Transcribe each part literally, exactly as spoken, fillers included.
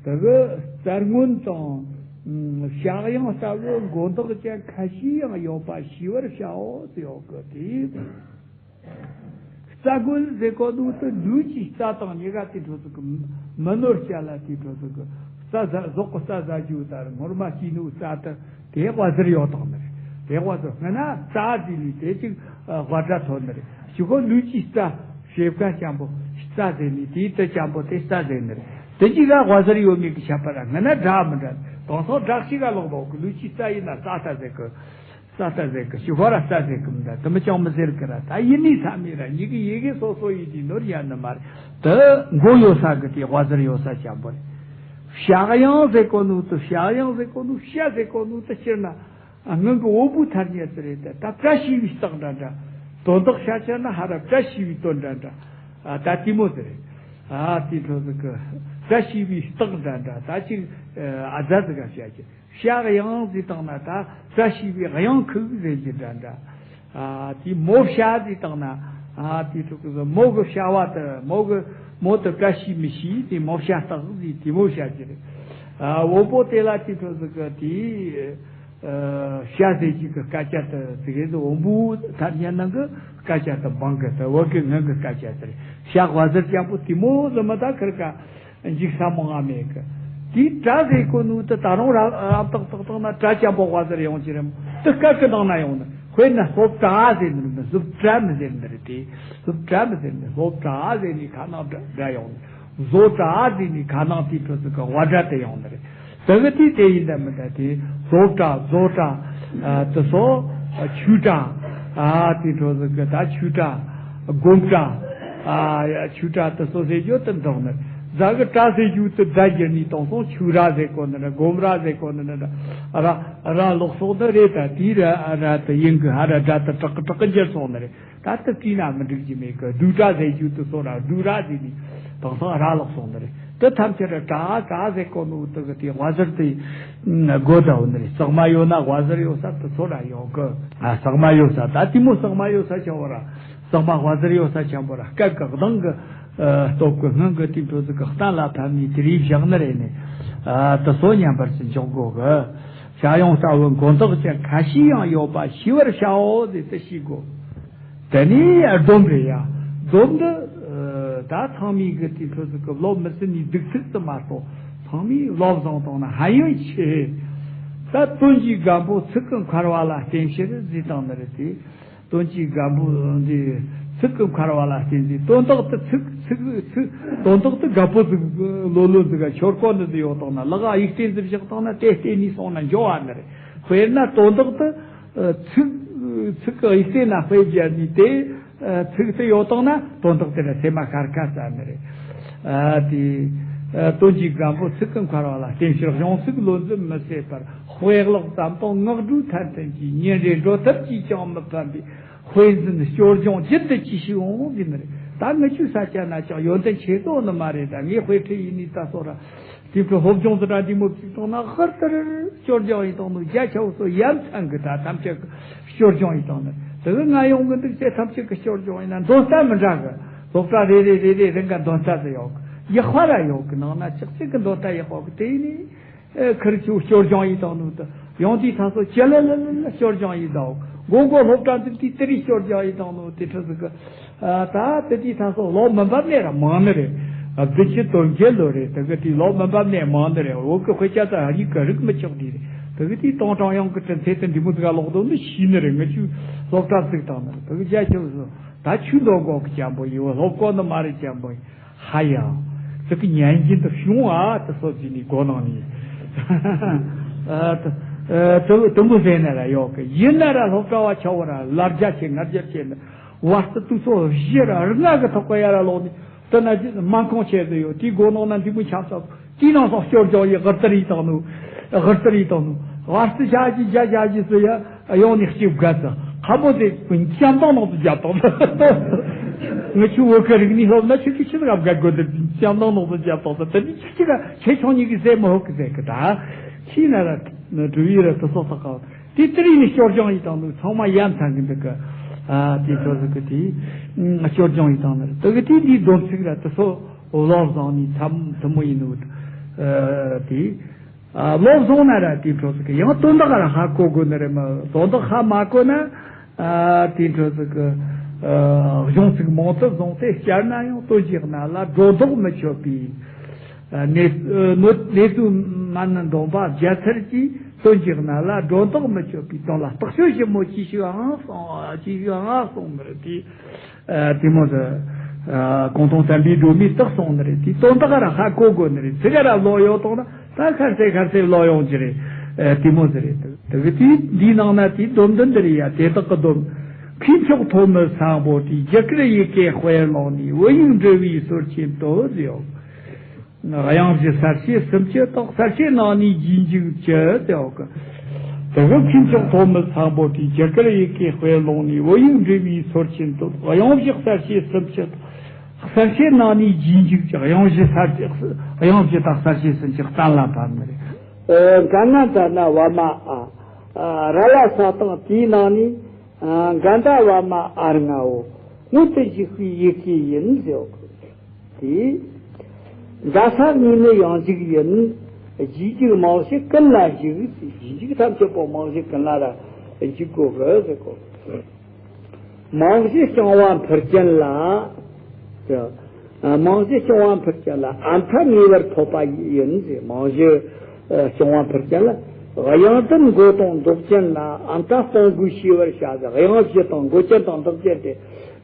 དེ་གི་རྩ་སྔོན་དང་། ཨ། བྱ་གཡང་ལྟ་བུའི་མགོ་འདོགས་ཅན་ཁ་ཤས་ཡང་ཡོད་པ་ཤེས་པར་བྱའོ་ཟེར་ཡོད་གི་དེ། རྩ་སྔོན་ཟེར་གོ་ནོ་དེ་ལུས་ཀྱི་རྩ་དང་གཉིས་ཀ་དེ་འཕྲོ་ཟིག་གི་མི་ནོར་བྱ་ལ། དེ་འཕྲོ་ཟིག་གི་རྩ་ཟ། ཟོག་གི་རྩ་ཟ་རྒྱུ་ལྟར་ངོར་མ་སྐྱེས་ནོ་རྩ་དེ། དེ་དབའ་ཟུར་ཡོད་དང་ནི་རེད། དེ་དབའ་ཟུར། སྔ་ན་རྩ་ཟེར་ནི་དེ་ཅིག་ཨ། དབའ་སྒྲ་ཐོན་ནི་རེད། ཞུ་གོ་ལུས་ཀྱི་རྩ། ཞེས་པ་ཅན་པོ་རྩ་ཟེར་ནི་དེའི་དེ་ཅན་པོ་དེ་རྩ་ཟེར་ནི་རེད། དེ་ཅིག་ག་དབའ་ཟུར་ཡོད་མེད་ཀྱི་ཁྱད་པར་ར། སྔ་ན་སྒྲ་མི་འདྲ། དེང་སང་སྒྲ་གཅིག་ག་ལོག་འདུག་གི་ལུས་ཀྱི་རྩ་ཡིན་ན་རྩ་ལྟ་ཟེར་གི། རྩ་ལྟ་ཟེར་གི། ཞུ་གོ་ར་རྩ་ཟེར་གི་མི་འདྲ། དེ་མི་ཅང་མི་ཟེར་གི་ར། ད་ཡིན་ནི་ས་མི་ར། ཡི་གེ་ཡི་གེ་སོ་སོ་ཡིན་གྱི་ནོར་ཡ་ནི་མ་རེད། དེ་མགོ་ཡོད་ས་གི་དེ་དབའ་ཟུར་ཡོད་ས་ཅན་པོ་རེད། བྱ་གཡང་ཟེར་གོ་ནོ་དེ། བྱ་གཡང་ཟེར་གོ་ནོ། བྱ་ཟེར་གོ་ནོ་དེ་སྤྱིར་ན། ཨ། སྔོན་གྱི་བོན་པོའི་ཐ་སྙད་ཟིག་རེད། ད་ད་བཀྲ་ཤིས་པའི་རྟགས་འདྲ་འདྲ། དོན་དག་ཤ་ཆེ་ན་ཧ་ར་བཀྲ་ཤིས་པའི་དོན་འདྲ་འདྲ། ཨ། ད་དེ་མོ་ཟིག་རེད། ཨ། དེ་འཕྲོ་ཟིག་གི་བཀྲ་ཤིས་པའི་རྟགས་འདྲ་འདྲ། ད་ཅིག་ཨ། ཨ་ཛ་ཟིག་ག་བྱ་གི། བྱ་གཡང་ཟེར་བཏང་ན་ད་བཀྲ་ཤིས་པའི་གཡང་ཁུག་ཟེར་གི་འདྲ་འདྲ། ཨ། དེ་མོ་བྱ་ཟེར་བཏང་ན། ཨ། དེ་འཕྲོ་གི་མོ་གི་བྱ་བ་དེ། མོ་གི་མོ་དེ་བཀྲ་ཤིས་མི་ཤིས། དེ་མོ་བྱ་རྟགས་ཟེར། དེ་མོ་བྱ་གི་རེད། ཨ། བོན་པོ་དེ་ལ་དེ་འཕྲོ་ཟིག་གི་དེ། ཨ། བྱ་ཟེར་རྒྱུ་གི་སྐད་ཆ་དེ་ཟིག་གི་བོན་པོའི་ཐ་སྙད་ནང་གི་སྐད་ཆ་དེ་འབངས་གི་དེ་བོད་གི་སྔོན་གི་སྐད་ཆ་དེ་རེད། བྱ་དབའ་ཟུར་ཅན་པོ་དེ་མོ་ཟིག་མི་ད་ཁིར་ཀ་འཇིག་ས་མང་ང་མེད་གི། དེའི་སྒྲ་ཟེར་གོ་ནོ་དེ་ད་རུང་ར་རབ་ཏག་ཏག་བཏང་ན་སྒྲ་ཅན་པོ་དབའ་ཟུར་ཡོང་གི་རེད་མོ། དེ་སྐད་གི་ནང་ན་ཡོང་ནི། དཔེར་ན་སློབ་གྲྭ་ཟེར་ནི་རེད། སློབ་གྲྭ་མི་ཟེར་ནི་རེད། དེ་སློབ་གྲྭ་མི་ཟེར་ནི། སློབ་གྲྭ་ཟེར་ནི་ཁ་ནང་སྒྲ་སྒྲ་ཡོང་ནི། བཟོ་གྲྭ་ཟེར་ནི་ཁ་ནང་དེ་འཕྲོ་ཟིག་གི་དབའ་སྒྲ་དེ་ཡོང་ནི་རེད། དེ་གི་དེ་དེ་ཡིན་ད་མི་ད་དེ། བཟོ་གྲྭ། བཟོ་གྲྭ། ཨ། དེ་སོ། ཨ། ཆོས་གྲྭ། ཨ། དེ་འཕྲོ་ཟིག་གི་ད་ཆོས་གྲྭ། སྒོམ་གྲྭ། ཨ། ཆོས་གྲྭ་དེ་སོ་ཟེར་རྒྱུ་དེ་འདུག་ནི། ཛ་གི་གྲྭ་ཟེར་རྒྱུ་དེ་སྒྲ་བསྒྱུར་ནི་དེང་སང་ཆོས་རྭ་ཟེར་གོ་ནི་ར། སྒོམ་རྭ་ཟེར་གོ་ནི་ར། ར་ར་ལོག་སོང་ནི་རེད། ད་དེའི་ར་ར་དེ་ཡིན་གི་ཧ་ར་སྒྲ་དེ་དྲག་གི་དྲག་གི་འགྱུར་སོང་ནི་རེད། ད་ལྟ་བྲིས་ན་མི་འགྲིག་གི་མེད་གི། བསྡུས་གྲྭ་ཟེར་རྒྱུ་དེ་སོ་ར་བསྡུས་རྭ་ཟེར་ནི་དེང་སང་རྭ་ལོག་སོང་ནི་རེད། དེ་ཐམས་ཅད་ར་གྲྭ་གྲྭ་ཟེར་གོ་ནོ་དེ་གི་དེ་དབའ་ཟུར་དེ་དགོས་ད་འོ་ནི་རེད། གཙང་མ་ཡོད་ན་དབའ་ཟུར་ཡོད་ས་དེ་སོ་ར་ཡོད་གི། ཨ། གཙང་མ་ཡོད་ས་ད་དེ་མོ་གཙང་མ་ཡོད་ས་ཆེན་པོ་ར། གཙང་མ་དབའ་ཟུར་ཡོད་ས་ཆེན་པོ་ར། སྐད་གི་གདངས་གི་ཨ། སྟོབས་གི་སྔོན་གི་དེ་འཕྲོ་ཟིག་གི་གཏན་ལ་ཕབ་ནི་དེ་རིགས་བཞག་ནི་རེད་ནི། ཨ། དེ་སོ་མཉམ་པར་ཅིག་འཇོག་དགོས་གི། བྱ་གཡང་ལྟ་བུའི་མགོ་འདོགས་ཅན་ཁ་ཤས་ཡང་ཡོད་པ་ཤེས་པར་བྱའོ་ཟེར་དེ་ཤེས་དགོས། དེ་ནས་སྡོམ་རེད་ཡ། སྡོམ་འདི་ཨ། ད་ཚང་མས་གི་དེ་འཕྲོ་ཟིག་གི་སློབ་མི་སྲིད་ནི་སྡུག་ཚིག་ཙམ་མ་གཏོགས་ཚང་མས་སློབ་བཟང་བཏང་ན་ཧ་ཡང་ཆེ། ད་དོན་གྱི་སྒམ་པོ་ཚིག་གི་འཁར་བ་ལ་བརྟེན་ཕྱིར་ཟེར་བཏང་ནི་རེད་དེ། དོན་གྱི་སྒམ་པོ་འདི་ཚིག་གི་འཁར་བ་ལ་བརྟེན་ཏེ། དོན་དག་ཏུ་ཚིག་ཚིག་ཚིག་དོན་དག་ཏུ་རྒད་པོ་ཟིག་ལོ་ལོ་ཟིག་ག་ཆོར་གོ་ནི་ཟིག་ཡོད་དང་ན། ལག་གཡུག་རྟེན་ཟིག་བཞག་དང་ན་དེ་བལྟས་ནས་སོང་ན་འཇོ་བ་ནི་རེད། དཔེར་ན་དོན་དག་ཏུ་ཚིག་ཚིག་གི་གཡུག་རྟེན་ན་དཔེ་བརྒྱབ་ནས་དེ་ཚིག་དེ་ཡོད་དང་ན་དོན་དག་དེ་ལ་སེམས་མ་ཤར་ཁ་ས་ནི་རེད། ཨ། དེ་དོན་གྱི་སྒམ་པོ་ཚིག་གི་འཁར་བ་ལ་བརྟེན་ཕྱིར་གཞུང་ཚིག་ལོ་ཟིག་མི་ཟད་པར། དཔེ་ཀློག་ཙམ་དང་ངག་སྒྲོས་ཐན་ཐུན་གྱིས། ཉིན་རེ་འགྲོ་ཐབས་ཀྱིས་ཀྱང་མི་ཕན་པའི། དཔེ་འཛིན་སྐྱོར་སྦྱོང་རྒྱུན་དུ་གྱིས་ཤིག་འོང་ཟེར་ནི་རེད། ད་ངི་ཆོའི་ས་ཆ་ན་ཅང་ཡོན་ཏན་ཆེ་ཏོ་ནི་མ་རེད། ད་ངས་དཔེ་ཁྲིད་ཡིན་ནི་ད་སོ་ར་དེ་ཚོ་སློབ་སྦྱོང་དུ་འདྲ་འདི་མོ་བྱེད་བཏང་ན་ཧུར་ཐུར་སྐྱོར་སྦྱོང་ཡིན་བཏང་ནོ། རྒྱ་ཆེ་བོ་ཚོ་ཡ་མཚན་གི་ད་ཐམས་ཅད་གི་སྐྱོར་སྦྱོང་ཡིན་བཏང་ནི། དེ་གི་ང་ཡོང་གི་འདུག་ཅེས་ཐམས་ཅད་གི་སྐྱོར་སྦྱོང་ཡིན་ན་འདོན་སྟངས་མི་འདྲ་གི། སློབ་གྲྭ་རེ་རེ་རེ་རེ་རང་ག་འདོན་སྟངས་ཟེར་ཡོད་གི། ཡག་པ་ར་ཡོད་གི། ནང་ན་ཅག་ཅིག་གི་འདོན་སྟངས་ཡག་པོ་གི། དེ་ཡིན་ནི། ཨེ། ཁིར་ཆོ་སྐྱོར་སྦྱོང་ཡིན་བཏང་ནོ་ད། ཡང་དེའི་ཐ་སོ་ཅི་ལ་ལ་ལ་ལ་སྐྱོར་སྦྱོང་ཡིན་བཏང་། མགོ་མགོ་སློབ་གྲྭ་འཛུགས་དུས་དེ་རིགས་སྐྱོར་སྦྱོང་ཡིན་བཏང་ནོ་དེ་འཕྲོ་ཟིག་གི། ཨ། ད་དེ་དེའི་ཐ་སོ་ལོ་མི་འབབ་ནས་ར་མང་ནི་རེད། ཨ། བདུན་ཅུ་དོན་བརྒྱད་ལོ་རེད། དེ་གི་དེའི་ལོ་མི་འབབ་ནས་མང་ནི་རེད། བོད་གི་དཔེ་ཆ་ད་རིག་གི་རིག་མི་ཆོག་དེ་རེད། དེ་གི་དེའི་ཏང་ཀྲུང་དབྱང་གི་གྲུབ་མཐའ་དེ་འདི་མོ་ཟིག་ག་ལོག་འདུག་ནི་ཤེས་ནི་རེད། ངི་ཆོས་སློབ་གྲྭ་བཙུགས་བཏང་ནི་རེད། དེ་གི་རྒྱ་ཆེ་བོ་ཚོ། ད་ཆོས་འདོན་གོ་གི་ཅན་པོ་ཡིན། སློབ་གོ་ནི་མ་རེད་ཅན་པོ་ཡིན། ཧ་ཡ། ཙི་གི་ཉན་གྱིན་དུ་བྱུང་ཨ། དུ་སོ་ཅི་ནི་གོ་ནང་ནི། ཨ། དུ་དུ་མོ་ཟེར་ན་ར་ཡོད་གི། ཡིན་ན་ར་སློབ་གྲྭ་བ་ཆ་བོ་ར་ལར་རྒྱ་ཆེ་ངར་རྒྱ་ཆེ་ནི། བར་དུ་དུ་སོ་བཞི་ར་ལྔ་གི་ཐོག་གི་ཡ་ར་ལོག་ནི། དུ་ན་ཅི་སྨན་ཁང་ཆེ་དུ་ཡོད། དེའི་སྒོ་ནང་ན་འདི་མོ་ཆབ་ཆབ། དེའི་ནང་སོགས་སྐྱོར་སྦྱོང་ཡི་གར་ལྟར་ཡི་དང་ནུ། གར་ལྟར་ཡི་དང་ནུ། བར་དུ་བྱ་གྱི་བྱ་བྱ་གྱི་སུ་ཡ། ཡོང་ནས་གཅིག་བརྒལ་ཙང་ཁ་མོ་དེ་ཀུན་ལྕམ་ཐང་ནང་དུ་བརྒྱབ་བཏང་། ངི་ཆོ་བོད་ཀྱི་རིག་གནས་སློབ་ན་ཆོས་ཀྱི་ཆི་ཟིག་བརྒལ་དགོས་འདུག་ལྕམ་ཐང་ནང་དུ་བརྒྱབ་བཏང་། དེ་ནི་ཆི་ཆི་ལ་ཆེ་ཆུང་གཉིས་ཀྱི་ཟས་མི་ཧོབ་ཀྱི་ཟས་ཀྱི་ད། ཁྱི་ན་ར་འགྲུལ་ཡི་ར་དུ་སོགས་ཐག་ག་དེ་ལྟར་ཡིན་ནས་སྐྱོར་སྦྱོང་ཡི་དང་ནུ། ཚང་མ་ཡ་མཚན་གི་འདུག་གི། ཨ། དེ་ཚོ་ཟིག་གི་དེ་སྐྱོར་སྦྱོང་ཡི་དང་ནུ། དེ་གི་དེ་འདིའི་སྡོམ་ཚིག་ར་དུ་སོ། བློ་བཟང་ནི་མཚམས་དུ་མོ་ཡིན་ནོ། ཨ་དེ་ཨ་ལོབས་སོང་ན་ར་དེ་འཕྲོ་ཟིག་གི་ཡང་དོན་དག་ར་ཧ་གོ་དགོས་ནི་རེད་མ། དོན་དག་ཧ་མ་གོ་ན་ཨ་དེ་འཕྲོ་ཟིག་གི་ཨ་གཞུང་ཚིག་མང་དུ་བཟུང་སྟེ་བསྐྱར་ན་ཡང་དོན་གྱི་གནད་ལ་སྒྲོ་འདོགས་མི་ཆོད་པའི་ཨ་གནས་ཨ་གནས་ཚུལ་མ་ཎི་འདོན་པ་བརྒྱ་ཚར་གྱིས་དོན་གྱི་གནད་ལ་སྒྲོ་འདོགས་མི་ཆོད་པའི་དོན་ལ་བརྟག་དཔྱད་ཞིབ་མོ་ཅི་ཞིག་ཨང་སོང་ཅི་ཞིག་ཨང་སོང་ནི་རེད་དེ། ཨ་དེ་མོ་ཟེར། ཨ་གུང་སྟོང་བསམ་པའི་སྒྲོན་མེས་བརྟགས་སོང་ནི་རེད། དེ་དོན་དག་ར་ཧ་གོ་དགོས་ནི་རེད། ཚིག་ར་ལོག་ཡོད་དང་ན་ད་ཁར་སེ་ཁར་སེ་ལོག་ཡོང་གི་རེད། ཨ་དེ་མོ་ཟེར་རེད། དེ་གི་དེ་འདིའི་ནང་ན་དེ་སྡོམ་འདི་འདི་རེད་ཡ། དེ་དག་གི་སྡོམ། མཁས་མཆོག་ཐོན་མི་སམ་བྷོ་ཊས་རྒྱ་གར་ཡི་གེ་དཔེ་བླངས་ནས་བོད་ཡིག་འབྲི་བའི་སྲོལ་ཆེན་བཏོད་ཟེར་ཡོད། དབྱངས་བཞི་གསལ་བྱེད་སུམ་ཅུ་དང་གསལ་བྱེད་ནང་ནས་རྗེས་འཇུག་བཅུ་ཟེར་ཡོད་གི། དེ་གི་མཁས་མཆོག་ཐོན་མི་སམ་བྷོ་ཊས་རྒྱ་གར་ཡི་གེ་དཔེ་བླངས་ནས་བོད་ཡིག་འབྲི་བའི་སྲོལ་ཆེན་བཏོད། དབྱངས་བཞི་གསལ་བྱེད་སུམ་ཅུ་དང་གསལ་བྱེད་ནང་ནས་རྗེས་འཇུག་བཅུ། དབྱངས་བཞི་གསལ་བྱེད་དབྱངས་བཞི་དང་གསལ་བྱེད་སུམ་ཅུ་གཏན་ལ་ཕབ་ནི་རེད། ཨ་ག་ན་ད་ན་བ་མ་ཨ། ཨ་ར་ལ་ས་དང་དེའི་ནང་ནས་ཨ་ག་ད་བ་མ་ཨར་ང་བོ། སྔོན་དུ་འཇུག་པའི་ཡི་གེ་ཡིན་ཟེར་བ་གི། དེ། འདྲ་ས་གཉིས་ནི་ཡང་འཇུག་ཡིན། རྗེས་འཇུག་རྨང་གཞི་ཀུན་ལ་འཇུག། རྗེས་འཇུག་ཐམས་ཅད་པོ་རྨང་གཞི་ཀུན་ལ་ར་འཇུག་དགོས་གི་ཟེར་གོ། རྨང་གཞི་རྐྱང་བ་འཕུར་ཅན་ལ། རྨང་གཞི་རྐྱང་བ་འཕུར་ཅན་ལ་ཨ་མཐའ་ངེས་པར་ཐོབ་པ་ཡིན་ཟེར། རྨང་གཞི་རྐྱང་བ་འཕུར་ཅན་ལ། དབྱངས་ལྡན་མགོ་དང་འདོགས་ཅན་ལ་ཨ་མཐའ་སྤོང་དགོས་ཤེས་པར་བྱ་ཟེར། དབྱངས་བཞི་དང་མགོ་ཅན་དང་འདོགས་ཅན་དེ།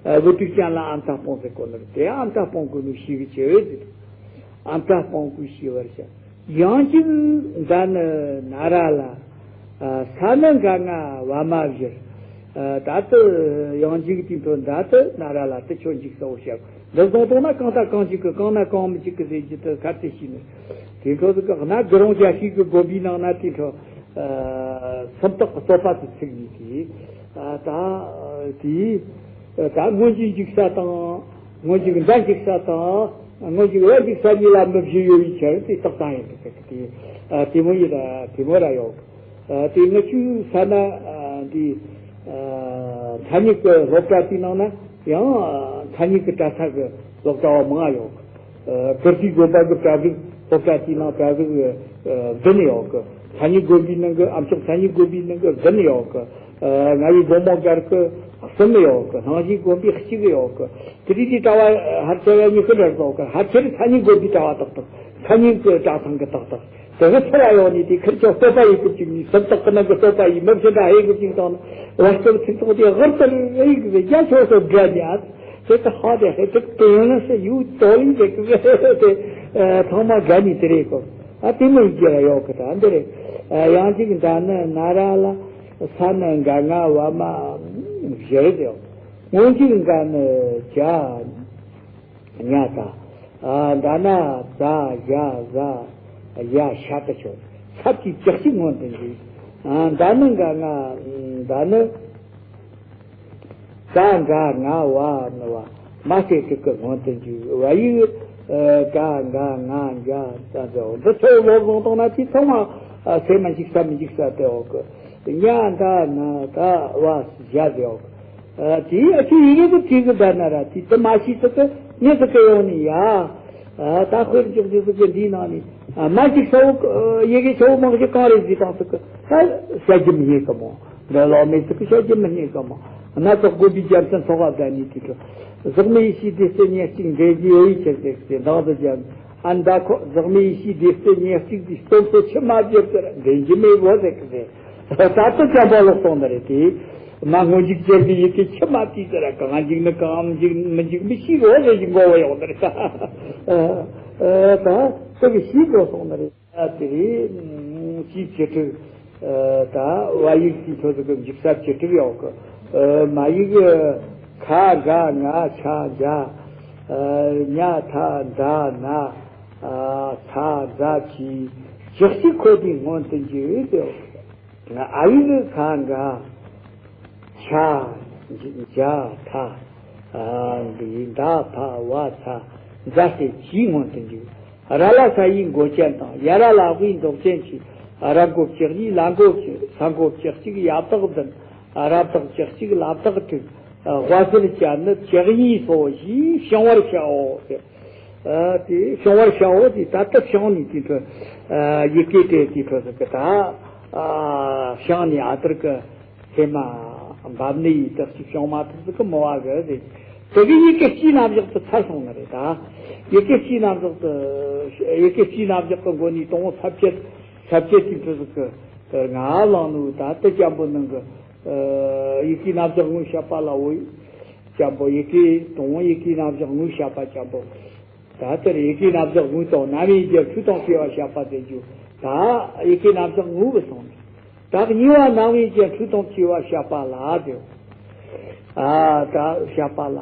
ཨ་བུ་ཕྲུག་ཅན་ལ་ཨ་མཐའ་སྤོང་ཟེར་གོ་ནི་རེད། དེ་ཨ་མཐའ་སྤོང་དགོས་ནོ་ཤེས་གི་ཆེ་བས་ཟེར། ཨ་མཐའ་སྤོང་དགོས་ཤེས་པར་བྱ། ཡང་གཅིག་འདྲ་ནི་ན་ར་ལ། ཨ་ས་ནི་ག་ང་བ་མ་བཞིར། ཨ་ད་དུ་ཡང་གཅིག་དེ་འཕྲོ་འདྲ་དུ་ན་ར་ལ་དུ་ཆོས་འཇིག་གསལ་བོ་བཤད། འདི་བཟུང་བཏང་ན་གང་ལྟར་གང་འཇིག་གི་གང་ན་གང་མི་འཇིག་གི་ཟེར་རྒྱུ་དུ་ཁ་ཏེ་ཤེས་ནི། དེ་འཕྲོ་དུ་ག་ན་དགུ་རོང་རྒྱལ་ཤེས་ཀྱི་དགོན་པའི་ནང་ན་དེ་འཕྲོ། ཨ་སུམ་རྟགས་གི་རྩོད་པ་དེ་ཚིག་ནས་དེ། ཨ་ད་དེ། ད་སྔོན་གྱི་འཇིག་ས་དང་། སྔོན་གྱི་འདྲ་འཇིག་ས་དང་། སྔོན་གྱི་བ་འཇིག་ས་གཉིས་ལ་མི་བཞི་ཡོད་པའི་ཕྱིར་དེ་རྟགས་དང་ཡིན་དེ་ཟེར་གི་དེ། ཨ་དེ་མོ་ཡིན་ལ་དེ་མོ་ར་ཡོད། ཨ་དེ་ང་ཆུ་ས་ན་ཨ་འདི་ཨ་ཐ་སྙད་ཀྱི་སློབ་གྲྭ་དེའི་ནང་ན་ཡང་ཐ་སྙད་ཀྱི་གྲྭ་ས་གི་སློབ་གྲྭ་བ་མང་ང་ཡོད། ཨ་ཀིརྟི་དགོན་པ་གི་གྲྭ་རིགས་སློབ་གྲྭ་དེའི་ནང་གྲྭ་རིགས་ཨ་བདུན་ཡོད་གི། ཐ་སྙད་དགོན་པའི་ནང་གི་ཨ་མཆོག་ཐ་སྙད་དགོན་པའི་ནང་གི་བདུན་ཡོད་གི། ཨ་ང་ཡི་དགོན་མོ་སྒར་གི་གསུམ་ཡོད་གི། སྣང་བཞིན་དགོན་པའི་གཅིག་ཡོད་གི། དེ་རིགས་ཀྱི་གྲྭ་བ་ཧར་ཆེ་བ་གཉིས་ཀྱི་རེ་ཟོག་གི། ཧར་ཆེར་ཐ་སྙད་དགོན་པའི་གྲྭ་བ་ཏག་ཏག། ཐ་སྙད་ཀྱི་གྲྭ་ཚང་གི་ཏག་ཏག། དེ་གི་ཚུར་ཡོང་ནས་དེ་ཁིར་ཆོ་བསྟོད་པ་ཡི་གི་བཅུག་ནས་སུམ་རྟགས་ཀྱི་ནང་གི་བསྟོད་པ་ཡི་མི་བཞི་འདྲ་ཧེ་གི་བཅུག་དང་། བར་སྐབས་ཚིག་ཐོག་དེ་ཧར་ཏེ་རེ་ཡི་གི་རྒྱ་ཆོ་སོ་འདྲ་ཉག་དེ་ད་ཧ་དེ་ཧེ་ཏིག་དེ་ཡང་ན་སེ་ཡུ་ཏོ་ལིང་དེ་གི་དེ་ཚང་མ་དགའ་ནས་དེ་རེད་གོ། ཨ་དེ་མོ་ཡི་རྒྱ་ལ་ཡོད་གི། ད་འདི་རེད། ཡང་གཅིག་འདྲ་ནི་ན་ར་ལ། ས་ནི་ག་ང་བ་མ་བཞིར་དེ། སྔོན་གཅིག་འགའ་ནི་ཇ་ཉ་ད། ཨ་ད་ན་ཛ་ཞ་ཟ་ཡ་ཤ་ཏི་ཆོ། ཚབ་ཀྱི་ལྕགས་གཅིག་སྔོན་དུ་འཇུག། ཨ་ད་ནི་འགའ་ང་ད་ནི་ད་འགའ་ང་བ་ནི་བ་མ་སེ་ཏི་ཀི་སྔོན་དུ་འཇུག། བ་ཡིག་ཨ་ག་འགའ་ང་འཇ་ད་འདི་འོ་འདི་ཚོ་ལོག་ལོང་བཏང་ན་དེ་ཚང་མ་ཨ་སེ་མ་འཇིག་ས་མི་འཇིག་ས་དེ་འོ་གི། ཉ་ད་ན་ད་བ་ཞ་དེ་འོ་གི། ཨ་དེའི་ཨ་ཁུ་ཡི་གེ་གི་དེ་གི་བདག་ན་ར་དེ་དུ་མ་ཤེས་ཟིག་གི་ངེས་ཟིག་གི་ཡོང་ནི་ཡ། ཨ་ད་དཔེར་འཇོག་དེ་ཟིག་གི་འདིའི་ནང་ནས་ཨ་མ་ཅིག་ས་བོ་ཡི་གེ་ཆ་བོ་མང་ཞིག་གང་རེད་ཟིག་དང་ཟིག་གི་ད་བཤད་རྒྱུ་མི་ཉན་གི་མོ། འདི་ལོག་མེད་ཟིག་གི་བཤད་རྒྱུ་མི་ཉན་གི་མོ། སྣ་ཚོགས་དགོན་པའི་རྒྱལ་མཚན་ཚོགས་པ་བདག་ནི་དེ་གི་ཟག་མེད་ཡེ་ཤེས་བདེ་གསལ་ཉེར་གཅིག་འདྲེན་གྱི་ཡོད་ཡི་ཁྱེར་ཟེར་ཟེར་འདང་ཟིག་རྒྱབ། ཨ་མདའ་ཁོ་ཟག་མེད་ཡེ་ཤེས་བདེ་གསལ་ཉེར་གཅིག་འདི་སྟོབས་སོ་ཆི་མ་བརྗོད་ཟེར་འདྲེན་གྱི་མེད་བོ་ཟེར་གི་ཟེར། ད་ལྟ་ཅམ་པ་ལོག་སོང་ནི་རེད་དེ། མ་སྔོན་འཇུག་ཅན་གྱི་ཡི་གེ་ཆི་མ་བྲིས་ཟེར་གང་འཇུག་ནི་གང་འཇུག་མི་འཇུག་མི་ཤེས་རོ་ཟེར་གྱི་མགོ་བོ་ཡོང་ནི་རེད། ད་དེ་གི་ཤེས་དགོས་སོང་ནི་རེད། དེ་རེད། ཅིའི་ཕྱིར་དྲུག་ད་བ་ཡིག་དེའི་ཐོག་ཏུ་གི་འཇུག་ས་བཅུ་དྲུག་ཡོད་གི། མ་ཡིག་ཁ་ག་ང་ཆ་འཇ། ཉ་ཐ་ད་ན། ཚ་ཛ་ཆི། ཅག་ཅིག་ཁོ་དེའི་སྔོན་དུ་འཇུག་ཟེར། ཨ་ཡིག་ཁ་ག་ཆ་འཇ་ཐ། འདི་ད་ཕ་བ་ཚ་ཛ་སེ་ཆིའི་སྔོན་དུ་འཇུག། ར་ལ་ས་ཡི་མགོ་ཅན་དང་ཡ་ར་ལ་དབུའི་འདོགས་ཅན་གྱི་ར་མགོ་བཅུ་གཉིས་ལ་མགོ་བཅུ་ས་མགོ་བཅུ་གཅིག་ཡ་བཏགས་བདུན། ར་བཏགས་བཅུ་གཅིག་ལ་བཏགས་དྲུག། དབའ་ཟུར་ཅན་ནི་བཅུ་གཉིས་སོ་ཞེས་བྱང་བར་བྱའོ་ཟེར། ཨ་དེ་བྱུང་བར་བྱའོ། དེ་ད་ལྟ་བྱུང་ནས་དེ་འཕྲོ་ཨ་ཡི་གེ་དེ་དེ་འཕྲོ་ཟིག་གི་ད་ཨ་བྱུང་ནས་ཨ་དར་གི་ཧེ་མ་འབབ་ནས་ཡི་དྭགས་ཀྱི་བྱུང་མ་ཐུབ་ཟིག་གི་མོ་བ་གི་ཟེར། དེ་གི་ཡི་གེ་སྤྱིའི་རྣམ་གཞག་ཏུ་ཚར་སོང་ནི་རེད་ད། ཡི་གེ་སྤྱིའི་རྣམ་གཞག་ཏུ་ཡི་གེ་སྤྱིའི་རྣམ་གཞག་གི་མགོ་ནས་དང་པོ་ས་བཅད་ས་བཅད་དེ་འཕྲོ་ཟིག་གི་ང་བླངས་ནུ་ད་ལྟ་ཅམ་པོ་ནང་གི་ཡི་གེའི་རྣམ་གཞག་དངོས་བཤད་པ་ལ་འོ་ཅམ་པོ་ཡི་གེ་དང་ཡི་གེའི་རྣམ་གཞག་དངོས་བཤད་པ་ཅམ་པོ། ད་ལྟར་ཡི་གེའི་རྣམ་གཞག་དངོས་དང་རྣམ་དབྱེ་བརྒྱད་འཁྲུལ་དང་བཅས་པ་བཤད་པ་དེ་རྒྱུ། ད་ཡི་གེའི་རྣམ་གཞག་དངོས་སུ་སོང་ནས། ད་གཉིས་པ་རྣམ་དབྱེ་བརྒྱད་འཁྲུལ་དང་བཅས་པ་བཤད་པ་ལ་དེ། ཨ་ད་བཤད་པ་ལ།